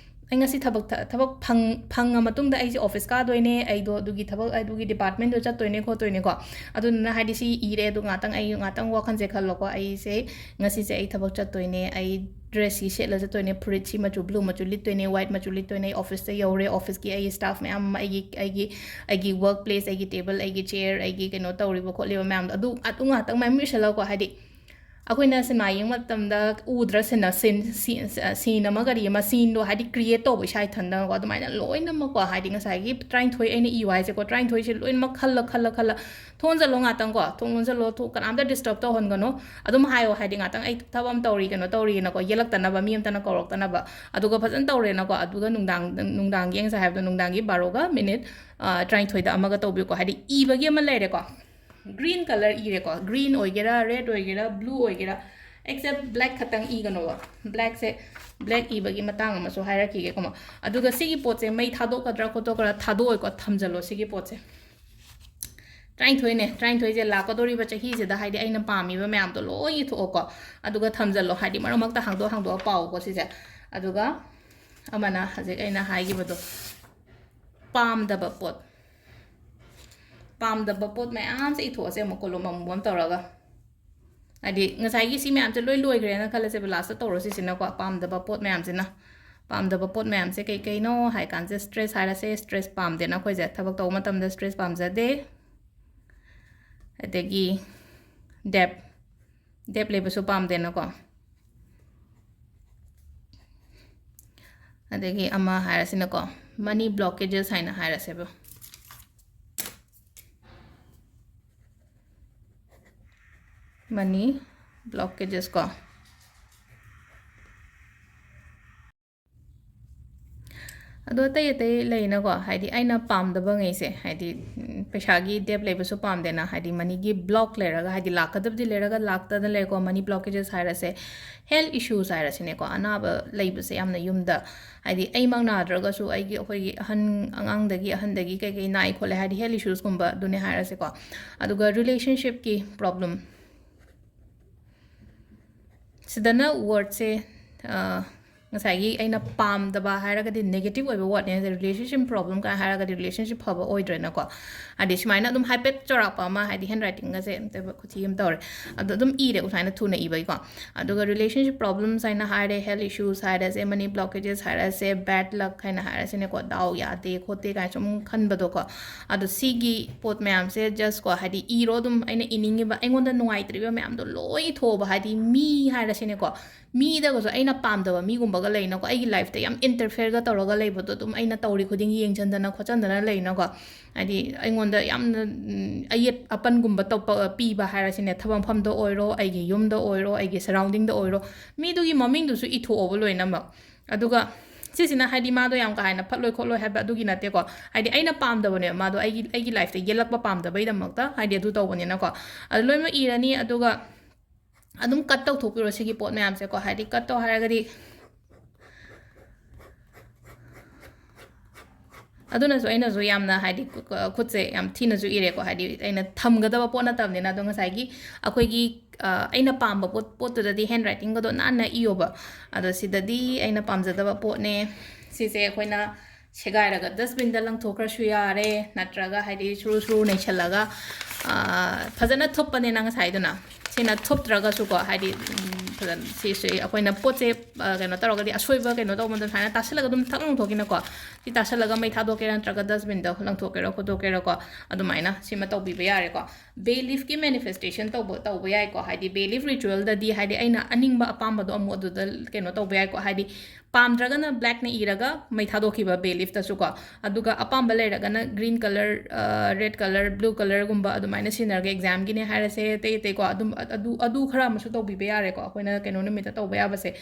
ꯑꯩ ꯉꯁꯤ ꯊꯕꯛ ꯊ-, ꯊꯕꯛ ꯐꯪ-, ꯐꯪꯉ ꯃꯇꯨꯡꯗ ꯑꯩꯁꯦ office ꯀꯥꯗꯣꯏꯅꯦ, ꯑꯩꯗꯣ ꯑꯗꯨꯒꯤ ꯊꯕꯛ, ꯑꯗꯨꯒꯤ departmentꯗꯣ ꯆꯠꯇꯣꯏꯅꯦ ꯈꯣꯠꯇꯣꯏꯅꯦꯀꯣ"꯫ ꯑꯗꯨꯗꯨꯅ ꯍꯥꯏꯗꯤ ꯁꯤ ꯏꯔꯦ, ꯑꯗꯨ ꯉꯥꯛꯇꯪ, ꯑꯩ ꯉꯥꯛꯇꯪ ꯋꯥꯈꯜꯁꯦ ꯈꯜꯂꯣꯀꯣ, "ꯑꯩꯁꯦ ꯉꯁꯤꯁꯦ ꯑꯩ ꯊꯕꯛ ꯆꯠꯇꯣꯏꯅꯦ, ꯑꯩ dressꯁꯤ ꯁꯦꯠꯂ ꯆꯠꯇꯣꯏꯅꯦ, ꯐꯨꯔꯤꯠꯁꯤ ꯃꯆꯨ blue ꯃꯆꯨ ꯂꯤꯠꯇꯣꯏꯅꯦ, white ꯃꯆꯨ ꯂꯤꯠꯇꯣꯏꯅꯦ, ꯑꯩ officeꯇ ꯌꯧꯔꯦ, officeꯀꯤ ꯑꯩꯒꯤ staff ꯃꯌꯥꯝ ꯑꯃ, ꯑꯩꯒꯤ, ꯑꯩꯒꯤ, ꯑꯩꯒꯤ workplace, ꯑꯩꯒꯤ table, ꯑꯩꯒꯤ chair, ꯑꯩꯒꯤ ꯀꯩꯅꯣ ꯇꯧꯔꯤꯕ ꯈꯣꯠꯂꯤꯕ ꯃꯌꯥꯝꯗꯣ", ꯑꯗꯨ, ꯑꯗꯨ ꯉꯥꯛꯇꯪ ꯃꯌꯥꯝ ꯏꯁꯜꯂꯒꯀꯣ, ꯍꯥꯏꯗꯤ ꯑꯩꯈꯣꯏꯅ ꯁꯤꯅꯦꯃꯥ ꯌꯦꯡꯕ ꯃꯇꯝꯗ ꯎꯗ꯭ꯔ ꯁꯤꯅ ꯁꯤꯟ ꯁꯤ- ꯁꯤ- ꯁꯤꯟ ꯑꯃ ꯀꯔꯤ ꯑꯃ ꯁꯤꯟꯗꯣ ꯍꯥꯏꯗꯤ ꯀ꯭ꯔꯤꯌꯦꯠ ꯇꯧꯕ ꯏꯁꯥ ꯏꯊꯟꯗꯅꯀꯣ ꯑꯗꯨꯃꯥꯏꯅ ꯂꯣꯏꯅꯃꯛꯀꯣ ꯍꯥꯏꯗꯤ ꯉꯁꯥꯏꯒꯤ ꯇꯔꯥꯅꯤꯊꯣꯏ ꯑꯩꯅ ꯏꯌꯨ ꯍꯥꯏꯁꯦꯀꯣ ꯇꯔꯥꯅꯤꯊꯣꯏꯁꯦ ꯂꯣꯏꯅꯃꯛ ꯈꯜꯂ ꯈꯜꯂ ꯈꯜꯂ ꯊꯣꯡ ꯂꯣꯟꯁꯤꯜꯂꯣ ꯉꯥꯛꯇꯪꯀꯣ ꯊꯣꯡ ꯂꯣꯟꯁꯤꯜꯂꯣ ꯊꯣꯡ ꯀꯅꯥꯝꯇ ꯗꯤꯁꯇꯔꯕ ꯇꯧꯍꯟꯒꯅꯣ ꯑꯗꯨꯝ ꯍꯥꯏꯌꯣ ꯍꯥꯏꯗꯤ ꯉꯥꯛꯇꯪ ꯑꯩ ꯊꯕꯛ ꯑꯃ ꯇꯧꯔꯤ ꯀꯩꯅꯣ ꯇꯧꯔꯤꯅꯀꯣ ꯌꯦꯜꯂꯛꯇꯅꯕ ꯃꯤ ꯑꯃꯇꯅ ꯀꯧꯔꯛꯇꯅꯕ ꯑꯗꯨꯒ ꯐꯖꯅ ꯇꯧꯔꯦꯅꯀꯣ ꯑꯗꯨꯒ ꯅꯨꯡꯗꯥꯡ ꯅꯨꯡꯗꯥꯡꯒꯤ ꯑꯩ ꯉꯁꯥꯏ ꯍꯥꯏꯕꯗꯣ ꯅꯨꯡꯗꯥꯡꯒꯤ ꯕꯥꯔꯣꯒ ꯃꯤꯅꯤꯠ ꯇꯔꯥꯅꯤꯊꯣꯏꯗ ꯑꯃꯒ ꯇꯧꯕꯤꯌꯨꯀꯣ ꯍꯥꯏꯗꯤ ꯏꯕꯒꯤ ꯑꯃ ꯂꯩꯔꯦꯀꯣ ꯒ꯭ꯔꯤꯟ ꯀꯂꯔ ꯏꯔꯦꯀꯣ ꯒ꯭ꯔꯤꯟ ꯑꯣꯏꯒꯦꯔꯥ ꯔꯦꯗ ꯑꯣꯏꯒꯦꯔꯥ ꯕ꯭ꯂꯨ ꯑꯣꯏꯒꯦꯔꯥ ꯑꯦꯛꯁꯦꯞ ꯕ꯭ꯂꯦꯛ ꯈꯛꯇꯪ ꯏꯒꯅꯣꯕ ꯕ꯭ꯂꯦꯛꯁꯦ ꯕ꯭ꯂꯦꯛ ꯏꯕꯒꯤ ꯃꯇꯥꯡ ꯑꯃꯁꯨ ꯍꯥꯏꯔꯛꯈꯤꯒꯦꯀꯣ ꯑꯗꯨꯒ ꯁꯤꯒꯤ ꯄꯣꯠꯁꯦ ꯃꯩ ꯊꯥꯗꯣꯛꯀꯗ꯭ꯔꯥ ꯈꯣꯠꯇꯣꯛꯀꯗ꯭ꯔꯥ ꯊꯥꯗꯣꯛꯑꯣꯏꯀꯣ ꯊꯝꯖꯜꯂꯣ ꯁꯤꯒꯤ ꯄꯣꯠꯁꯦ ꯇꯔꯥꯅꯤꯊꯣꯏꯅꯦ ꯇꯔꯥꯅꯤꯊꯣꯏꯁꯦ ꯂꯥꯛꯀꯗꯧꯔꯤꯕ ꯆꯍꯤꯁꯤꯗ ꯍꯥꯏꯗꯤ ꯑꯩꯅ ꯄꯥꯝꯃꯤꯕ ꯃꯌꯥꯝꯗꯣ ꯂꯣꯏ ꯏꯊꯣꯛꯑꯣꯀꯣ ꯑꯗꯨꯒ ꯊꯝꯖꯜꯂꯣ ꯍꯥꯏꯗꯤ ꯃꯔꯛ ꯃꯔꯛꯇ ꯍꯥꯡꯗꯣꯛ ꯍꯥꯡꯗꯣꯛꯑ ꯄꯥꯎꯀꯣ ꯁꯤꯁꯦ ꯑꯗꯨꯒ ꯑꯃꯅ ꯍꯧꯖꯤꯛ ꯑꯩꯅ ꯍꯥꯏꯈꯤꯕꯗꯣ ꯄꯥꯝꯗꯕ ꯄꯣꯠ ꯄꯥꯝꯗꯕ ꯄꯣꯠ ꯃꯌꯥꯝꯁꯦ ꯏꯊꯣꯛꯑꯁꯦ ꯑꯃꯨꯛ ꯀꯣꯂꯣꯝ ꯑꯃꯨꯕ ꯑꯃ ꯇꯧꯔꯒ ꯍꯥꯏꯗꯤ ꯉꯁꯥꯏꯒꯤ ꯁꯤ ꯃꯌꯥꯝꯁꯦ ꯂꯣꯏ ꯂꯣꯏꯈ꯭ꯔꯦꯅ ꯈꯜꯂꯁꯦꯕ ꯂꯥꯁꯇ ꯇꯧꯔꯣ ꯁꯤꯁꯤꯅꯀꯣ ꯄꯥꯝꯗꯕ ꯄꯣꯠ ꯃꯌꯥꯝꯁꯤꯅ ꯄꯥꯝꯗꯕ ꯄꯣꯠ ꯃꯌꯥꯝꯁꯦ ꯀꯩ ꯀꯩꯅꯣ ꯍꯥꯏ ꯀꯥꯟꯁꯦ ꯁ꯭ꯇ꯭ꯔꯦꯁ ꯍꯥꯏꯔꯁꯦ ꯁ꯭ꯇ꯭ꯔꯦꯁ ꯄꯥꯝꯗꯦꯅ ꯑꯩꯈꯣꯏꯁꯦ ꯊꯕꯛ ꯇꯧꯕ ꯃꯇꯝꯗ ꯁ꯭ꯇ꯭ꯔꯦꯁ ꯄꯥꯝꯖꯗꯦ ꯑꯗꯒꯤ ꯗꯦꯞ ꯗꯦꯞ ꯂꯩꯕꯁꯨ ꯄꯥꯝꯗꯦꯅꯀꯣ ꯑꯗꯒꯤ ꯑꯃ ꯍꯥꯏꯔꯁꯤꯅꯀꯣ ꯃꯅꯤ ꯕ꯭ꯂꯣꯀꯦꯖꯦꯁ ꯍꯥꯏꯅ ꯍꯥꯏꯔꯁꯦꯕ ꯃꯅꯤ ꯕ꯭ꯂꯣꯀꯦꯖꯦꯁ ꯀꯣ ꯑꯗꯣ ꯑꯇꯩ ꯑꯇꯩ ꯂꯩꯅꯀꯣ ꯍꯥꯏꯗꯤ ꯑꯩꯅ ꯄꯥꯝꯗꯕꯉꯩꯁꯦ ꯍꯥꯏꯗꯤ ꯄꯩꯁꯥꯒꯤ ꯗꯦꯞ ꯂꯩꯕꯁꯨ ꯄꯥꯝꯗꯦꯅ ꯍꯥꯏꯗꯤ ꯃꯅꯤꯒꯤ ꯕ꯭ꯂꯣꯛ ꯂꯩꯔꯒ ꯍꯥꯏꯗꯤ ꯂꯥꯛꯀꯗꯕꯗꯤ ꯂꯩꯔꯒ ꯂꯥꯛꯇꯅ ꯂꯩꯔꯦꯀꯣ ꯃꯅꯤ ꯕ꯭ꯂꯣꯀꯦꯖꯦꯁ ꯍꯥꯏꯔꯁꯦ ꯍꯦꯜꯠ ꯏꯁꯨꯁ ꯍꯥꯏꯔꯁꯤꯅꯦꯀꯣ ꯑꯅꯥꯕ ꯂꯩꯕꯁꯦ ꯌꯥꯝꯅ ꯌꯨꯝꯗ ꯍꯥꯏꯗꯤ ꯑꯩꯃꯛ ꯅꯥꯗ꯭ꯔꯒꯁꯨ ꯑꯩꯒꯤ ꯑꯩꯈꯣꯏꯒꯤ ꯑꯍꯟ ꯑꯉꯥꯡꯗꯒꯤ ꯑꯍꯟꯗꯒꯤ ꯀꯩꯀꯩ ꯅꯥꯏ ꯈꯣꯠꯂꯦ ꯍꯥꯏꯗꯤ ꯍꯦꯜꯠ ꯏꯁꯨꯁꯀꯨꯝꯕ ꯑꯗꯨꯅꯦ ꯍꯥꯏꯔꯁꯦꯀꯣ ꯑꯗꯨꯒ ꯔꯤꯂꯦꯁꯟꯁꯤꯞꯀꯤ ꯄ꯭ꯔꯣꯕ꯭ꯂꯦꯝ ꯁꯤꯗꯅ ꯋꯥꯔꯗꯁꯦ ꯉꯁꯥꯏꯒꯤ ꯑꯩꯅ ꯄꯥꯝꯗꯕ ꯍꯥꯏꯔꯒꯗꯤ negative ꯑꯣꯏꯕ wordꯅꯦ, relationship problem ꯀꯥꯏꯅ ꯍꯥꯏꯔꯒꯗꯤ relationship ꯐꯕ ꯑꯣꯏꯗ꯭ꯔꯦꯅꯀꯣ꯫ ꯍꯥꯏꯗꯤ ꯁꯨꯃꯥꯏꯅ ꯑꯗꯨꯝ ꯍꯥꯏꯐꯦꯠ ꯆꯥꯎꯔꯥꯛꯄ ꯑꯃ, ꯍꯥꯏꯗꯤ handwritingꯒꯁꯦ ꯑꯝꯇ ꯈꯨꯊꯤ ꯑꯃ ꯇꯧꯔꯦ꯫ ꯑꯗꯣ ꯑꯗꯨꯝ ꯏꯔꯦ, ꯁꯨꯃꯥꯏꯅ ꯊꯨꯅ ꯏꯕꯒꯤꯀꯣ꯫ ꯑꯗꯨꯒ relationship problems ꯍꯥꯏꯅ ꯍꯥꯏꯔꯦ, health issues ꯍꯥꯏꯔꯁꯦ, money blockages ꯍꯥꯏꯔꯁꯦ, bad luck ꯍꯥꯏꯅ ꯍꯥꯏꯔꯁꯤꯅꯦꯀꯣ, ꯗꯥꯎ ꯌꯥꯗꯦ ꯈꯣꯠꯇꯦ ꯀꯥꯏꯅ ꯁꯨꯝ ꯈꯟꯕꯗꯣꯀꯣ꯫ ꯑꯗꯣ ꯁꯤꯒꯤ ꯄꯣꯠ ꯃꯌꯥꯝꯁꯦ just ꯀꯣ, ꯍꯥꯏꯗꯤ ꯏꯔꯣ ꯑꯗꯨꯝ, ꯑꯩꯅ ꯏꯅꯤꯡꯉꯤꯕ, ꯑꯩꯉꯣꯟꯗ ꯅꯨꯡꯉꯥꯏꯇ꯭ꯔꯤꯕ ꯃꯌꯥꯝꯗꯣ ꯂꯣꯏ ꯏꯊꯣꯛꯑꯣꯕ꯫ ꯍꯥꯏꯗꯤ ꯃꯤ ꯍꯥꯏꯔꯁꯤꯅꯦꯀꯣ, ꯃꯤꯗꯒꯁꯨ ꯑꯩꯅ ꯄꯥꯝꯗꯕ ꯃꯤꯒꯨꯝꯕꯒ ꯂꯩꯅꯀꯣ, ꯑꯩꯒꯤ lifeꯇ ꯌꯥꯝ interfereꯒ ꯇꯧꯔꯒ ꯂꯩꯕꯗꯣ, ꯑꯗꯨꯝ ꯑꯩꯅ ꯇꯧꯔꯤ ꯈꯨꯗꯤꯡꯒꯤ ꯌꯦꯡꯁꯤꯟꯗꯅ ꯈꯣꯠꯆꯟꯗꯅ ꯂꯩꯅꯀꯣ, ꯍꯥꯏꯗꯤ ꯑꯩꯉꯣꯟꯗ ꯌꯥꯝꯅ, ꯎꯝ, ꯑꯌꯦꯠ ꯑꯄꯟꯒꯨꯝꯕ ꯇꯧꯄ-, ꯄꯤꯕ ꯍꯥꯏꯔꯁꯤꯅꯦ, ꯊꯕꯛ ꯃꯐꯝꯗ ꯑꯣꯏꯔꯣ, ꯑꯩꯒꯤ ꯌꯨꯝꯗ ꯑꯣꯏꯔꯣ, ꯑꯩꯒꯤ surroundingꯗ ꯑꯣꯏꯔꯣ, ꯃꯤꯗꯨꯒꯤ ꯃꯃꯤꯡꯗꯨꯁꯨ ꯏꯊꯣꯛꯑꯣꯕ ꯂꯣꯏꯅꯃꯛ꯫ ꯑꯗꯨꯒ ꯁꯤꯁꯤꯅ ꯍꯥꯏꯗꯤ ꯃꯥꯗꯣ ꯌꯥꯝ ꯀꯥ ꯍꯦꯟꯅ ꯐꯠꯂꯣꯏ ꯈꯣꯠꯂꯣꯏ ꯍꯥꯏꯕ ꯑꯗꯨꯒꯤ ꯅꯠꯇꯦꯀꯣ, ꯍꯥꯏꯗꯤ ꯑꯩꯅ ꯄꯥꯝꯗꯕꯅꯦꯕ ꯃꯥꯗꯣ, ꯑꯩꯒꯤ, ꯑꯩꯒꯤ lifeꯇ ꯌꯦꯜꯂꯛꯄ ꯄꯥꯝꯗꯕꯩꯗꯃꯛꯇ, ꯍꯥꯏꯗꯤ ꯑꯗꯨ ꯇꯧꯕꯅꯤꯅꯀꯣ꯫ ꯑꯗꯨ ꯂꯣꯏꯅꯃꯛ ꯏꯔꯅꯤ, ꯑꯗꯨꯒ ꯑꯗꯨꯝ cut ꯇꯧꯊꯣꯛꯄꯤꯔꯣ ꯁꯤꯒꯤ ꯄꯣꯠ ꯃꯌꯥꯝꯁꯦꯀꯣ, ꯍꯥꯏꯗꯤ cut ꯇꯧ ꯍꯥꯏꯔꯒꯗꯤ ꯑꯗꯨꯅꯁꯨ ꯑꯩꯅꯁꯨ ꯌꯥꯝꯅ ꯍꯥꯏꯗꯤ ꯈꯨ-, ꯈꯨꯠꯁꯦ ꯌꯥꯝ ꯊꯤꯅꯁꯨ ꯏꯔꯦꯀꯣ, ꯍꯥꯏꯗꯤ ꯑꯩꯅ ꯊꯝꯒꯗꯕ ꯄꯣꯠ ꯅꯠꯇꯕꯅꯤꯅ꯫ ꯑꯗꯣ ꯉꯁꯥꯏꯒꯤ ꯑꯩꯈꯣꯏꯒꯤ, ꯑ, ꯑꯩꯅ ꯄꯥꯝꯕ ꯄꯣꯠ, ꯄꯣꯠꯇꯨꯗꯗꯤ handwritingꯒꯗꯣ ꯅꯥꯟꯅ ꯏꯌꯣꯕ꯫ ꯑꯗꯣ ꯁꯤꯗꯗꯤ ꯑꯩꯅ ꯄꯥꯝꯖꯗꯕ ꯄꯣꯠꯅꯦ꯫ ꯁꯤꯁꯦ ꯑꯩꯈꯣꯏꯅ ꯁꯦꯒꯥꯏꯔꯒ dustbinꯗ ꯂꯪꯊꯣꯛꯈ꯭ꯔꯁꯨ ꯌꯥꯔꯦ, ꯅꯠꯇ꯭ꯔꯒ ꯍꯥꯏꯗꯤ ꯁꯨꯔꯨ ꯁꯨꯔꯨ ꯅꯩꯁꯜꯂꯒ, ꯑ, ꯐꯖꯅ ꯊꯨꯞꯄꯅꯦꯅ ꯉꯁꯥꯏꯗꯨꯅ꯫ ꯁꯤꯅ ꯊꯨꯞꯇ꯭ꯔꯒꯁꯨꯀꯣ, ꯍꯥꯏꯗꯤ, ꯎꯝ, ꯐꯖꯅ ꯁꯤꯁꯦ ꯑꯩꯈꯣꯏꯅ ꯄꯣꯠꯁꯦ, ꯑ, ꯀꯩꯅꯣ ꯇꯧꯔꯒꯗꯤ, ꯑꯁꯣꯏꯕ ꯀꯩꯅꯣ ꯇꯧꯕ ꯃꯇꯝꯗ ꯁꯨꯃꯥꯏꯅ ꯇꯥꯁꯜꯂꯒ ꯑꯗꯨꯝ ꯊꯛ ꯂꯪꯊꯣꯛꯈꯤꯅꯀꯣ꯫ ꯁꯤ ꯇꯥꯁꯜꯂꯒ ꯃꯩ ꯊꯥꯗꯣꯛꯀꯦꯔꯥ ꯅꯠꯇ꯭ꯔꯒ dustbinꯗ ꯂꯪꯊꯣꯛꯀꯦꯔꯥ ꯈꯣꯠꯇꯣꯛꯀꯦꯔꯥꯀꯣ, ꯑꯗꯨꯃꯥꯏꯅ ꯁꯤꯃ ꯇꯧꯕꯤꯕ ꯌꯥꯔꯦꯀꯣ꯫ Bay leafꯀꯤ manifestation ꯇꯧꯕ, ꯇꯧꯕ ꯌꯥꯏꯀꯣ꯫ ꯍꯥꯏꯗꯤ bay leaf ritualꯗꯗꯤ ꯍꯥꯏꯗꯤ ꯑꯩꯅ ꯑꯅꯤꯡꯕ ꯑꯄꯥꯝꯕꯗꯣ ꯑꯃꯨꯛ ꯑꯗꯨꯗ ꯀꯩꯅꯣ ꯇꯧꯕ ꯌꯥꯏꯀꯣ꯫ ꯍꯥꯏꯗꯤ ꯄꯥꯝꯗ꯭ꯔꯒꯅ blackꯅ ꯏꯔꯒ ꯃꯩ ꯊꯥꯗꯣꯛꯈꯤꯕ bay leafꯇꯁꯨꯀꯣ꯫ ꯑꯗꯨꯒ ꯑꯄꯥꯝꯕ ꯂꯩꯔꯒꯅ green colour, ꯑ, red colour, blue colourꯒꯨꯝꯕ ꯑꯗꯨꯃꯥꯏꯅ ꯁꯤꯖꯤꯟꯅꯔꯒ examꯒꯤꯅꯦ ꯍꯥꯏꯔꯁꯦ, ꯑꯇꯩ ꯑꯇꯩꯀꯣ, ꯑꯗꯨꯝ ꯑ-, ꯑꯗꯨ, ꯑꯗꯨ ꯈꯔ ꯑꯃꯁꯨ ꯇꯧꯕꯤꯕ ꯌꯥꯔꯦꯀꯣ꯫ ꯑꯩꯈꯣꯏꯅ ꯀꯩꯅꯣ ꯅꯨꯃꯤꯠꯇ ꯇꯧꯕ ꯌꯥꯕꯁꯦ,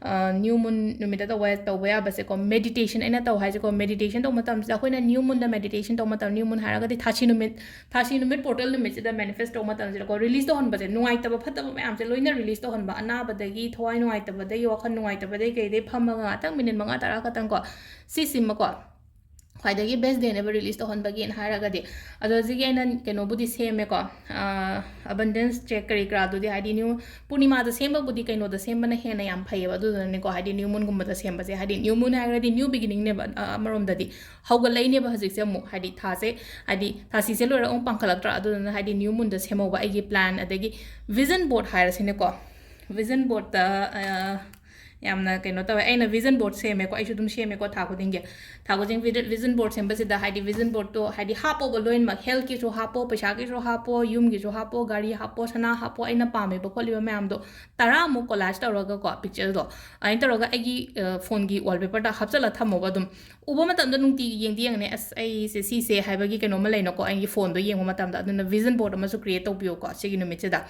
ꯑ, new moon ꯅꯨꯃꯤꯠꯇ ꯇꯧꯕ, ꯇꯧꯕ ꯌꯥꯕꯁꯦꯀꯣ, meditation ꯑꯩꯅ ꯇꯧ ꯍꯥꯏꯁꯦꯀꯣ, meditation ꯇꯧꯕ ꯃꯇꯝꯁꯤꯗ ꯑꯩꯈꯣꯏꯅ new moonꯗ meditation ꯇꯧꯕ ꯃꯇꯝ, new moon ꯍꯥꯏꯔꯒꯗꯤ ꯊꯥꯁꯤ ꯅꯨꯃꯤꯠ, ꯊꯥꯁꯤ ꯅꯨꯃꯤꯠ portal ꯅꯨꯃꯤꯠꯁꯤꯗ manifest ꯇꯧꯕ ꯃꯇꯝꯁꯤꯗꯀꯣ, release ꯇꯧꯍꯟꯕꯁꯦ, ꯅꯨꯡꯉꯥꯏꯇꯕ ꯐꯠꯇꯕ ꯃꯌꯥꯝꯁꯦ ꯂꯣꯏꯅ release ꯇꯧꯍꯟꯕ, ꯑꯅꯥꯕꯗꯒꯤ, ꯊꯋꯥꯏ ꯅꯨꯡꯉꯥꯏꯇꯕꯗꯒꯤ, ꯋꯥꯈꯜ ꯅꯨꯡꯉꯥꯏꯇꯕꯗꯒꯤ ꯀꯩꯗꯩ ꯐꯝꯃꯒ ꯉꯥꯛꯇꯪ minute ꯃꯉꯥ ꯇꯔꯥ ꯈꯛꯇꯪꯀꯣ, ꯁꯤꯁꯤꯃꯀꯣ, ꯈ꯭ꯋꯥꯏꯗꯒꯤ best dayꯅꯦꯕ release ꯇꯧꯍꯟꯕꯒꯤꯅ ꯍꯥꯏꯔꯒꯗꯤ꯫ ꯑꯗꯣ ꯍꯧꯖꯤꯛꯀꯤ ꯑꯩꯅ ꯀꯩꯅꯣꯕꯨꯗꯤ ꯁꯦꯝꯃꯦꯀꯣ, ꯑ, abundance check ꯀꯔꯤ ꯀꯔꯥꯗꯨꯗꯤ, ꯍꯥꯏꯗꯤ new ꯄꯨꯔꯅꯤꯃꯥꯗ ꯁꯦꯝꯕꯕꯨꯗꯤ ꯀꯩꯅꯣꯗ ꯁꯦꯝꯕꯅ ꯍꯦꯟꯅ ꯌꯥꯝ ꯐꯩꯌꯦꯕ꯫ ꯑꯗꯨꯗꯨꯅꯅꯦꯀꯣ, ꯍꯥꯏꯗꯤ new moonꯒꯨꯝꯕꯗ ꯁꯦꯝꯕꯁꯦ, ꯍꯥꯏꯗꯤ new moon ꯍꯥꯏꯔꯒꯗꯤ new beginningꯅꯦꯕ, ꯑ, ꯑꯃꯔꯣꯝꯗꯗꯤ ꯍꯧꯒꯠꯂꯛꯏꯅꯦꯕ ꯍꯧꯖꯤꯛꯁꯦ ꯑꯃꯨꯛ, ꯍꯥꯏꯗꯤ ꯊꯥꯁꯦ, ꯍꯥꯏꯗꯤ ꯊꯥꯁꯤꯁꯦ ꯂꯣꯏꯔꯒ ꯑꯃꯨꯛ ꯄꯥꯡꯈꯠꯂꯛꯇ꯭ꯔꯥ? ꯑꯗꯨꯗꯨꯅ ꯍꯥꯏꯗꯤ new moonꯗ ꯁꯦꯝꯍꯧꯕ ꯑꯩꯒꯤ plan, ꯑꯗꯒꯤ vision board ꯍꯥꯏꯔꯁꯤꯅꯦꯀꯣ, vision boardꯇ, ꯑ, ꯌꯥꯝꯅ ꯀꯩꯅꯣ ꯇꯧꯋꯦ꯫ ꯑꯩꯅ vision board ꯁꯦꯝꯃꯦꯀꯣ, ꯑꯩꯁꯨ ꯑꯗꯨꯝ ꯁꯦꯝꯃꯦꯀꯣ ꯊꯥ ꯈꯨꯗꯤꯡꯒꯤ꯫ ꯊꯥ ꯈꯨꯗꯤꯡ vision board ꯁꯦꯝꯕꯁꯤꯗ, ꯍꯥꯏꯗꯤ vision boardꯇꯣ, ꯍꯥꯏꯗꯤ ꯍꯥꯞꯄꯣꯕ ꯂꯣꯏꯅꯃꯛ, healthꯀꯤꯁꯨ ꯍꯥꯞꯄꯣ, ꯄꯩꯁꯥꯒꯤꯁꯨ ꯍꯥꯞꯄꯣ, ꯌꯨꯝꯒꯤꯁꯨ ꯍꯥꯞꯄꯣ, ꯒꯥꯔꯤ ꯍꯥꯞꯄꯣ, ꯁꯅꯥ ꯍꯥꯞꯄꯣ, ꯑꯩꯅ ꯄꯥꯝꯃꯤꯕ ꯈꯣꯠꯂꯤꯕ ꯃꯌꯥꯝꯗꯣ ꯇꯔꯥꯃꯨꯛ collage ꯇꯧꯔꯒꯀꯣ, pictureꯗꯣ ꯑꯗꯨꯃꯥꯏꯅ ꯇꯧꯔꯒ ꯑꯩꯒꯤ, ꯑ, phoneꯒꯤ wallpaperꯗ ꯍꯥꯞꯆꯜꯂ ꯊꯝꯃꯣꯕ ꯑꯗꯨꯝ꯫ ꯎꯕ ꯃꯇꯝꯗ ꯅꯨꯡꯇꯤꯒꯤ ꯌꯦꯡꯗꯤ ꯌꯦꯡꯅꯦ, "ꯑꯁ, ꯑꯩꯁꯦ ꯁꯤꯁꯦ" ꯍꯥꯏꯕꯒꯤ ꯀꯩꯅꯣꯝꯃ ꯂꯩꯅꯀꯣ, ꯑꯩꯒꯤ phoneꯗꯣ ꯌꯦꯡꯕ ꯃꯇꯝꯗ꯫ ꯑꯗꯨꯅ vision board ꯑꯃꯁꯨ create ꯇꯧꯕꯤꯌꯨꯀꯣ ꯁꯤꯒꯤ ꯅꯨꯃꯤꯠꯁꯤꯗ꯫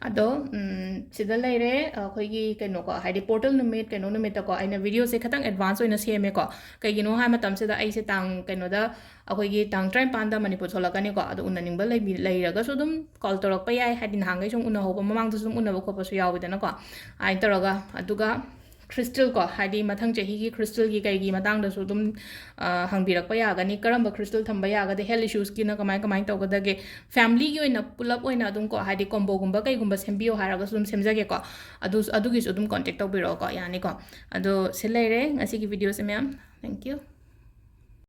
ꯑꯗꯣ, ꯎꯝ, ꯁꯤꯗ ꯂꯩꯔꯦ ꯑꯩꯈꯣꯏꯒꯤ ꯀꯩꯅꯣꯀꯣ, ꯍꯥꯏꯗꯤ portal ꯅꯨꯃꯤꯠ, ꯀꯩꯅꯣ ꯅꯨꯃꯤꯠꯇꯀꯣ, ꯑꯩꯅ videoꯁꯦ ꯈꯤꯇꯪ advance ꯑꯣꯏꯅ ꯁꯦꯝꯃꯦꯀꯣ꯫ ꯀꯩꯒꯤꯅꯣ ꯍꯥꯏ ꯃꯇꯝꯁꯤꯗ ꯑꯩꯁꯦ ꯇꯥꯡ ꯀꯩꯅꯣꯗ, ꯑꯩꯈꯣꯏꯒꯤ ꯇꯥꯡ ꯇꯔꯥꯅꯤꯄꯥꯟꯗ ꯃꯅꯤꯄꯨꯔ ꯊꯣꯛꯂꯛꯀꯅꯤꯀꯣ꯫ ꯑꯗꯣ ꯎꯅꯅꯤꯡꯕ ꯂꯩꯕꯤ-, ꯂꯩꯔꯒꯁꯨ ꯑꯗꯨꯝ call ꯇꯧꯔꯛꯄ ꯌꯥꯏ, ꯍꯥꯏꯗꯤ ꯅꯍꯥꯟꯈꯩ ꯁꯨꯝ ꯎꯅꯍꯧꯕ, ꯃꯃꯥꯡꯗꯁꯨ ꯑꯗꯨꯝ ꯎꯅꯕ ꯈꯣꯠꯄꯁꯨ ꯌꯥꯎꯋꯤꯗꯅꯀꯣ꯫ ꯑꯗꯨꯃꯥꯏꯅ ꯇꯧꯔꯒ, ꯑꯗꯨꯒ crystal ꯀꯣ, ꯍꯥꯏꯗꯤ ꯃꯊꯪ ꯆꯍꯤꯒꯤ crystalꯒꯤ ꯀꯩꯒꯤ ꯃꯇꯥꯡꯗꯁꯨ ꯑꯗꯨꯝ, ꯑ, ꯍꯪꯕꯤꯔꯛꯄ ꯌꯥꯒꯅꯤ꯫ ꯀꯔꯝꯕ crystal ꯊꯝꯕ ꯌꯥꯒꯗꯦ, health issuesꯀꯤꯅ ꯀꯃꯥꯏ, ꯀꯃꯥꯏꯅ ꯇꯧꯒꯗꯒꯦ, familyꯒꯤ ꯑꯣꯏꯅ, ꯄꯨꯂꯞ ꯑꯣꯏꯅ ꯑꯗꯨꯝ ꯀꯣ, ꯍꯥꯏꯗꯤ comboꯒꯨꯝꯕ ꯀꯩꯒꯨꯝꯕ ꯁꯦꯝꯕꯤꯌꯣ ꯍꯥꯏꯔꯒꯁꯨ ꯑꯗꯨꯝ ꯁꯦꯝꯖꯒꯦꯀꯣ꯫ ꯑꯗꯨ, ꯑꯗꯨꯒꯤꯁꯨ ꯑꯗꯨꯝ contact ꯇꯧꯕꯤꯔꯛꯑꯣꯀꯣ, ꯌꯥꯅꯤꯀꯣ꯫ ꯑꯗꯣ ꯁꯤ ꯂꯩꯔꯦ ꯉꯁꯤꯒꯤ videoꯁꯦ ꯃꯌꯥꯝ꯫ Thank you꯫